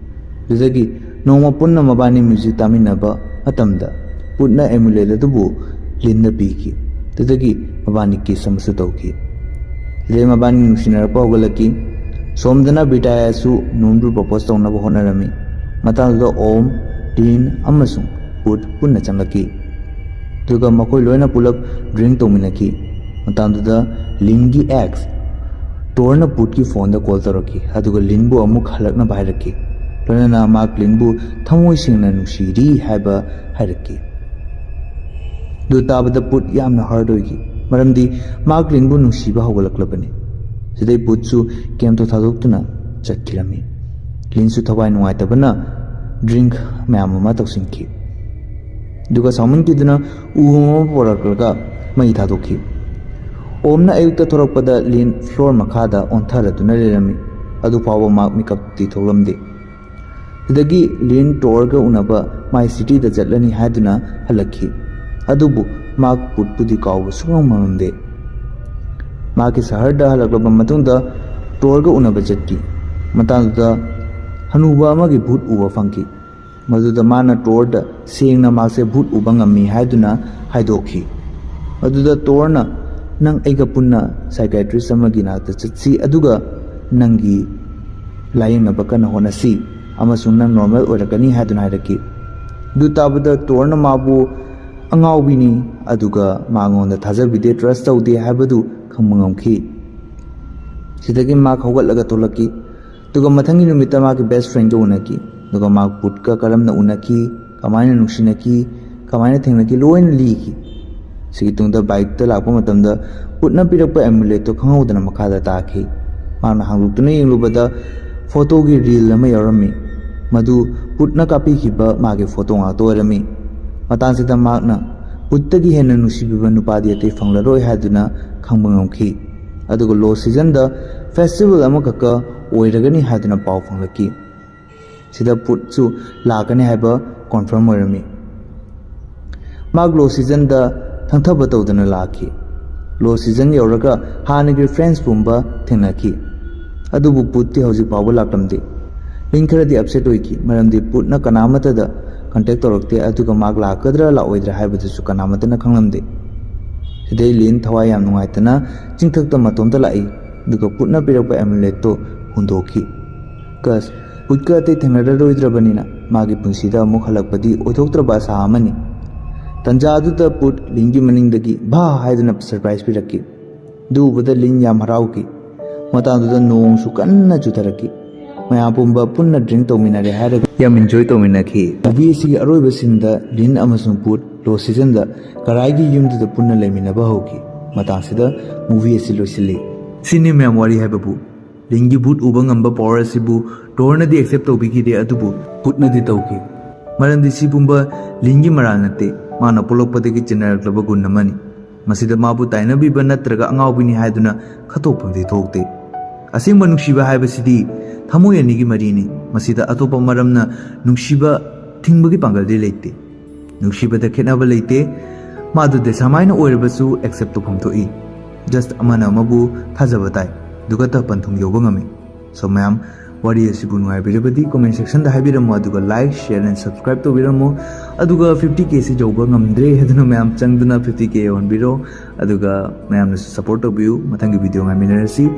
ꯑꯗꯨꯗꯒꯤ ꯅꯣꯡꯃ ꯄꯨꯟꯅ ꯃꯕꯥꯅꯤ music ꯇꯥꯃꯤꯟꯅꯕ ꯃꯇꯝꯗ ꯄꯨꯠꯅ amulet ꯑꯗꯨꯕꯨ ꯂꯤꯟꯗ ꯄꯤꯈꯤ꯫ ꯑꯗꯨꯗꯒꯤ ꯃꯕꯥꯅꯤ kiss ꯑꯃꯁꯨ ꯇꯧꯈꯤ꯫ ꯁꯤꯗꯩ ꯃꯕꯥꯅꯤ ꯅꯨꯡꯁꯤꯅꯔꯛꯄ ꯍꯧꯒꯠꯂꯛꯈꯤ꯫ ꯁꯣꯝꯗꯅ ꯕꯤꯇꯥꯌꯥꯁꯨ ꯅꯨꯡꯕꯨ propose ꯇꯧꯅꯕ ꯍꯣꯠꯅꯔꯝꯃꯤ꯫ ꯃꯇꯥꯡꯗꯨꯗ ꯑꯣꯝ, ꯂꯤꯟ ꯑꯃꯁꯨꯡ ꯄꯨꯠ ꯄꯨꯟꯅ ꯆꯪꯂꯛꯈꯤ꯫ ꯑꯗꯨꯒ ꯃꯈꯣꯏ ꯂꯣꯏꯅ ꯄꯨꯂꯞ drink ꯇꯧꯃꯤꯟꯅꯈꯤ꯫ ꯃꯇꯥꯡꯗꯨꯗ ꯂꯤꯟꯒꯤ ex ꯇꯣꯔꯅ ꯄꯨꯠꯀꯤ phone-ꯗ call ꯇꯧꯔꯛꯈꯤ, ꯑꯗꯨꯒ ꯂꯤꯟꯕꯨ ꯑꯃꯨꯛ ꯍꯜꯂꯛꯅꯕ ꯍꯥꯏꯔꯛꯈꯤ꯫ ꯂꯣꯏꯅꯅ ꯃꯍꯥꯛ ꯂꯤꯟꯕꯨ ꯊꯃꯣꯏ ꯁꯦꯡꯅ ꯅꯨꯡꯁꯤꯔꯤ ꯍꯥꯏꯕ ꯍꯥꯏꯔꯛꯈꯤ꯫ ꯑꯗꯨ ꯇꯥꯕꯗ ꯄꯨꯠ ꯌꯥꯝꯅ hurt ꯑꯣꯏꯈꯤ, ꯃꯔꯝꯗꯤ ꯃꯍꯥꯛ ꯂꯤꯟꯕꯨ ꯅꯨꯡꯁꯤꯕ ꯍꯧꯒꯠꯂꯛꯂꯕꯅꯤ꯫ ꯁꯤꯗꯩ ꯄꯨꯠꯁꯨ camp-ꯇꯣ ꯊꯥꯗꯣꯛꯇꯨꯅ ꯆꯠꯈꯤꯔꯝꯃꯤ꯫ ꯂꯤꯟꯁꯨ ꯊꯋꯥꯏ ꯅꯨꯡꯉꯥꯏꯇꯕꯅ drink ꯃꯌꯥꯝ ꯑꯃ ꯇꯧꯁꯤꯟꯈꯤ꯫ ꯑꯗꯨꯒ ꯁꯥꯎꯃꯟꯈꯤꯗꯨꯅ ꯎ ꯑꯃ ꯄꯨꯔꯛꯂꯒ ꯃꯩ ꯊꯥꯗꯣꯛꯈꯤ꯫ ꯑꯣꯝꯅ ꯑꯌꯨꯛꯇ ꯊꯣꯔꯛꯄꯗ ꯂꯤꯟ floor ꯃꯈꯥꯗ ꯑꯣꯟꯊꯔꯗꯨꯅ ꯂꯩꯔꯝꯃꯤ꯫ ꯑꯗꯨ ꯐꯥꯎꯕ ꯃꯍꯥꯛ ꯃꯤꯀꯞꯇꯤ ꯊꯣꯛꯂꯝꯗꯦ꯫ ꯁꯤꯗꯒꯤ ꯂꯤꯟ ꯇꯣꯔꯒ ꯎꯅꯕ ꯃꯥꯏ city-ꯗ ꯆꯠꯂꯅꯤ ꯍꯥꯏꯗꯨꯅ ꯍꯜꯂꯛꯈꯤ꯫ ꯑꯗꯨꯕꯨ ꯃꯍꯥꯛ ꯄꯨꯠꯄꯨꯗꯤ ꯀꯥꯎꯕ ꯁꯨꯡꯉꯝ ꯉꯝꯂꯝꯗꯦ꯫ ꯃꯍꯥꯛꯀꯤ ꯁꯍꯔꯗ ꯍꯜꯂꯛꯂꯕ ꯃꯇꯨꯡꯗ ꯇꯣꯔꯒ ꯎꯅꯕ ꯆꯠꯈꯤ꯫ ꯃꯇꯥꯡꯗꯨꯗ ꯍꯅꯨꯕ ꯑꯃꯒꯤ ꯚꯨꯠ ꯎꯕ ꯐꯪꯈꯤ꯫ ꯃꯗꯨꯗ ꯃꯥꯅ ꯇꯣꯔꯗ ꯁꯦꯡꯅ ꯃꯍꯥꯛꯁꯦ ꯚꯨꯠ ꯎꯕ ꯉꯝꯃꯤ ꯍꯥꯏꯗꯨꯅ ꯍꯥꯏꯗꯣꯛꯈꯤ꯫ ꯃꯗꯨꯗ ꯇꯣꯔꯅ, "ꯅꯪ ꯑꯩꯒ ꯄꯨꯟꯅ psychiatrist ꯑꯃꯒꯤ ꯅꯥꯛꯇ ꯆꯠꯁꯤ, ꯑꯗꯨꯒ ꯅꯪꯒꯤ ꯂꯥꯌꯦꯡꯅꯕ ꯀꯟꯅ ꯍꯣꯠꯅꯁꯤ, ꯑꯃꯁꯨꯡ ꯅꯪ normal ꯑꯣꯏꯔꯛꯀꯅꯤ" ꯍꯥꯏꯗꯨꯅ ꯍꯥꯏꯔꯛꯈꯤ꯫ ꯑꯗꯨ ꯇꯥꯕꯗ ꯇꯣꯔꯅ ꯃꯥꯕꯨ ꯑꯉꯥꯎꯕꯤꯅꯤ, ꯑꯗꯨꯒ ꯃꯉꯣꯟꯗ ꯊꯥꯖꯕꯤꯗꯦ, trust ꯇꯧꯗꯦ ꯍꯥꯏꯕꯗꯨ ꯈꯪꯕ ꯉꯝꯈꯤ꯫ ꯁꯤꯗꯒꯤ ꯃꯍꯥꯛ ꯍꯧꯒꯠꯂꯒ ꯊꯣꯛꯂꯛꯈꯤ꯫ ꯑꯗꯨꯒ ꯃꯊꯪꯒꯤ ꯅꯨꯃꯤꯠꯇ ꯃꯍꯥꯛꯀꯤ best friend-ꯒ ꯎꯅꯈꯤ꯫ ꯑꯗꯨꯒ ꯃꯍꯥꯛ ꯄꯨꯠꯀ ꯀꯔꯝꯅ ꯎꯅꯈꯤ, ꯀꯃꯥꯏꯅ ꯅꯨꯡꯁꯤꯅꯈꯤ, ꯀꯃꯥꯏꯅ ꯊꯦꯡꯅꯈꯤ, ꯂꯣꯏꯅ ꯂꯤꯈꯤ꯫ ꯁꯤꯒꯤ ꯇꯨꯡꯗ ꯕꯥꯏꯛꯇ ꯂꯥꯛꯄ ꯃꯇꯝꯗ ꯄꯨꯠꯅ ꯄꯤꯔꯛꯄ ꯑꯦꯃꯨꯂꯦꯠꯇꯣ ꯈꯪꯍꯧꯗꯅ ꯃꯈꯥꯗ ꯇꯥꯈꯤ꯫ ꯃꯍꯥꯛꯅ ꯍꯥꯡꯗꯣꯛꯇꯨꯅ ꯌꯦꯡꯂꯨꯕꯗ ꯐꯣꯇꯣꯒꯤ ꯔꯤꯜ ꯑꯃ ꯌꯥꯎꯔꯝꯃꯤ꯫ ꯃꯗꯨ ꯄꯨꯠꯅ ꯀꯥꯞꯄꯤꯈꯤꯕ ꯃꯥꯒꯤ ꯐꯣꯇꯣ ꯉꯥꯛꯇ ꯑꯣꯏꯔꯝꯃꯤ꯫ ꯃꯇꯥꯡꯁꯤꯗ ꯃꯍꯥꯛꯅ ꯄꯨꯠꯇꯒꯤ ꯍꯦꯟꯅ ꯅꯨꯡꯁꯤꯕꯤꯕ ꯅꯨꯄꯥꯗꯤ ꯑꯇꯩ ꯐꯪꯂꯔꯣꯏ ꯍꯥꯏꯗꯨꯅ ꯈꯪꯕ ꯉꯝꯈꯤ꯫ ꯑꯗꯨꯒ ꯂꯣ ꯁꯤꯖꯟꯗ ꯐꯦꯁꯇꯤꯚꯦꯜ ꯑꯃꯈꯛꯀ ꯑꯣꯏꯔꯒꯅꯤ ꯍꯥꯏꯗꯨꯅ ꯄꯥꯎ ꯐꯪꯂꯛꯈꯤ꯫ ꯁꯤꯗ ꯄꯨꯠꯁꯨ ꯂꯥꯛꯀꯅꯤ ꯍꯥꯏꯕ ꯀꯣꯟꯐꯥꯔꯝ ꯑꯣꯏꯔꯝꯃꯤ꯫ ꯃꯍꯥꯛ ꯂꯣ ꯁꯤꯖꯟꯗ ꯊꯪꯊꯕ ꯇꯧꯗꯅ ꯂꯥꯛꯈꯤ꯫ ꯂꯣ ꯁꯤꯖꯟ ꯌꯧꯔꯒ ꯍꯥꯟꯅꯒꯤ ꯐ꯭ꯔꯦꯟꯁ ꯄꯨꯝꯕ ꯊꯦꯡꯅꯈꯤ꯫ ꯑꯗꯨꯕꯨ ꯄꯨꯠꯇꯤ ꯍꯧꯖꯤꯛ ꯐꯥꯎꯕ ꯂꯥꯛꯂꯝꯗꯦ꯫ ꯂꯤꯟ ꯈꯔꯗꯤ ꯑꯞꯁꯦꯠ ꯑꯣꯏꯈꯤ, ꯃꯔꯝꯗꯤ ꯄꯨꯠꯅ ꯀꯅꯥꯃꯠꯇꯗ ꯀꯟꯇꯦꯛ ꯇꯧꯔꯛꯇꯦ, ꯑꯗꯨꯒ ꯃꯍꯥꯛ ꯂꯥꯛꯀꯗ꯭ꯔꯥ ꯂꯥꯛꯑꯣꯏꯗ꯭ꯔꯥ ꯍꯥꯏꯕꯗꯨꯁꯨ ꯀꯅꯥꯃꯠꯇꯅ ꯈꯪꯂꯝꯗꯦ꯫ ꯁꯤꯗꯩ ꯂꯤꯟ ꯊꯋꯥꯏ ꯌꯥꯝ ꯅꯨꯡꯉꯥꯏꯇꯅ ꯆꯤꯡꯊꯛꯇ ꯃꯇꯣꯝꯇ ꯂꯥꯛꯏ, ꯑꯗꯨꯒ ꯄꯨꯠꯅ ꯄꯤꯔꯛꯄ ꯑꯦꯃꯨꯂꯦꯠꯇꯣ ꯍꯨꯟꯗꯣꯛꯈꯤ꯫ ꯀꯁ, ꯄꯨꯠꯀ ꯑꯇꯩ ꯊꯦꯡꯅꯔꯔꯣꯏꯗ꯭ꯔꯕꯅꯤꯅ ꯃꯥꯒꯤ ꯄꯨꯟꯁꯤꯗ ꯑꯃꯨꯛ ꯍꯜꯂꯛꯄꯗꯤ ꯑꯣꯏꯊꯣꯛꯇ꯭ꯔꯕ ꯑꯁꯥ ꯑꯃꯅꯤ꯫ ꯇꯟꯖꯥ ꯑꯗꯨꯗ ꯄꯨꯠ ꯂꯤꯟꯒꯤ ꯃꯅꯤꯡꯗꯒꯤ ꯚꯥ ꯍꯥꯏꯗꯨꯅ ꯁꯔꯄ꯭ꯔꯥꯏꯖ ꯄꯤꯔꯛꯈꯤ꯫ ꯑꯗꯨ ꯎꯕꯗ ꯂꯤꯟ ꯌꯥꯝ ꯍꯔꯥꯎꯈꯤ꯫ ꯃꯇꯥꯡꯗꯨꯗ ꯅꯣꯡꯁꯨ ꯀꯟꯅ ꯆꯨꯊꯔꯛꯈꯤ꯫ ꯃꯌꯥꯝ ꯄꯨꯝꯕ ꯄꯨꯟꯅ ꯗ꯭ꯔꯤꯡ ꯇꯧꯃꯤꯟꯅꯔꯦ ꯍꯥꯏꯔꯒ ꯌꯥꯝ ꯏꯟꯖꯣꯏ ꯇꯧꯃꯤꯟꯅꯈꯤ꯫ ꯃꯨꯚꯤ ꯑꯁꯤꯒꯤ ꯑꯔꯣꯏꯕ ꯁꯤꯟꯗ ꯂꯤꯟ ꯑꯃꯁꯨꯡ ꯄꯨꯠ ꯂꯣ ꯁꯤꯖꯟꯗ ꯀꯔꯥꯏꯒꯤ ꯌꯨꯝꯗꯨꯗ ꯄꯨꯟꯅ ꯂꯩꯃꯤꯟꯅꯕ ꯍꯧꯈꯤ꯫ ꯃꯇꯥꯡꯁꯤꯗ ꯃꯨꯚꯤ ꯑꯁꯤ ꯂꯣꯏꯁꯤꯜꯂꯤ꯫ ꯁꯤꯅꯤ ꯃꯌꯥꯝ ꯋꯥꯔꯤ ꯍꯥꯏꯕꯕꯨ꯫ ꯂꯤꯟꯒꯤ ꯕꯨꯠ ꯎꯕ ꯉꯝꯕ ꯄꯋꯔ ꯑꯁꯤꯕꯨ ꯗꯣꯔꯅꯗꯤ ꯑꯦꯛꯁꯦꯞ ꯇꯧꯕꯤꯈꯤꯗꯦ, ꯑꯗꯨꯕꯨ ꯄꯨꯠꯅꯗꯤ ꯇꯧꯈꯤ꯫ ꯃꯔꯝꯗꯤ ꯁꯤ ꯄꯨꯝꯕ ꯂꯤꯟꯒꯤ ꯃꯔꯥꯜ ꯅꯠꯇꯦ, ꯃꯥꯅ ꯄꯣꯛꯂꯛꯄꯗꯒꯤ ꯆꯤꯟꯅꯔꯛꯂꯕ ꯒꯨꯟ ꯑꯃꯅꯤ꯫ ꯃꯁꯤꯗ ꯃꯥꯕꯨ ꯇꯥꯏꯅꯕꯤꯕ ꯅꯠꯇ꯭ꯔꯒ ꯑꯉꯥꯎꯕꯤꯅꯤ ꯍꯥꯏꯗꯨꯅ ꯈꯠꯇꯣꯛꯐꯝꯗꯤ ꯊꯣꯛꯇꯦ꯫ ꯑꯁꯦꯡꯕ ꯅꯨꯡꯁꯤꯕ ꯍꯥꯏꯕꯁꯤꯗꯤ ꯊꯃꯣꯏ ꯑꯅꯤꯒꯤ ꯃꯔꯤꯅꯤ꯫ ꯃꯁꯤꯗ ꯑꯇꯣꯞꯄ ꯃꯔꯝꯅ ꯅꯨꯡꯁꯤꯕ ꯊꯤꯡꯕꯒꯤ ꯄꯥꯡꯒꯜꯗꯤ ꯂꯩꯇꯦ꯫ ꯅꯨꯡꯁꯤꯕꯗ ꯈꯦꯠꯅꯕ ꯂꯩꯇꯦ꯫ ꯃꯥꯗꯨ ꯗꯦꯁꯥꯃꯥꯏꯅ ꯑꯣꯏꯔꯕꯁꯨ ꯑꯦꯛꯁꯦꯞ ꯇꯧꯐꯝ ꯊꯣꯛꯏ꯫ ꯖꯁ ꯑꯃꯅ ꯑꯃꯕꯨ ꯊꯥꯖꯕ ꯇꯥꯏ, ꯑꯗꯨꯒ ꯄꯟꯊꯨꯡ ꯌꯧꯕ ꯉꯝꯃꯤ꯫ ꯁꯣ ꯃꯌꯥꯝ, ꯋꯥꯔꯤ ꯑꯁꯤꯕꯨ ꯅꯨꯡꯉꯥꯏꯕꯤꯔꯕꯗꯤ ꯀꯣꯃꯦꯟ ꯁꯦꯛꯁꯟꯗ ꯍꯥꯏꯕꯤꯔꯝꯃꯨ, ꯑꯗꯨꯒ ꯂꯥꯏꯛ, ꯁꯤꯌꯔ ꯑꯦꯟ ꯁꯕꯁꯀ꯭ꯔꯥꯏꯕ ꯇꯧꯕꯤꯔꯝꯃꯨ꯫ ꯑꯗꯨꯒ ꯐꯤꯐꯇꯤ ꯀꯦ ꯁꯤ ꯌꯧꯕ ꯉꯝꯗ꯭ꯔꯦ ꯍꯥꯏꯗꯨꯅ ꯃꯌꯥꯝ ꯆꯪꯗꯨꯅ ꯐꯤꯐꯇꯤ ꯀꯦ ꯌꯧꯍꯟꯕꯤꯔꯣ꯫ ꯑꯗꯨꯒ ꯃꯌꯥꯝꯅꯁꯨ ꯁꯞꯄꯣꯔꯠ ꯇꯧꯕꯤꯌꯨ꯫ ꯃꯊꯪꯒꯤ ꯚꯤꯗꯤꯑꯣ ꯉꯥꯏꯃꯤꯟꯅꯔꯁꯤ꯫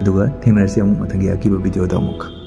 ꯑꯗꯨꯒ ꯊꯦꯡꯅꯔꯁꯤ ꯑꯃꯨꯛ ꯃꯊꯪꯒꯤ ꯑꯀꯤꯕ ꯚꯤꯗꯤꯑꯣꯗ ꯑꯃꯨꯛ꯫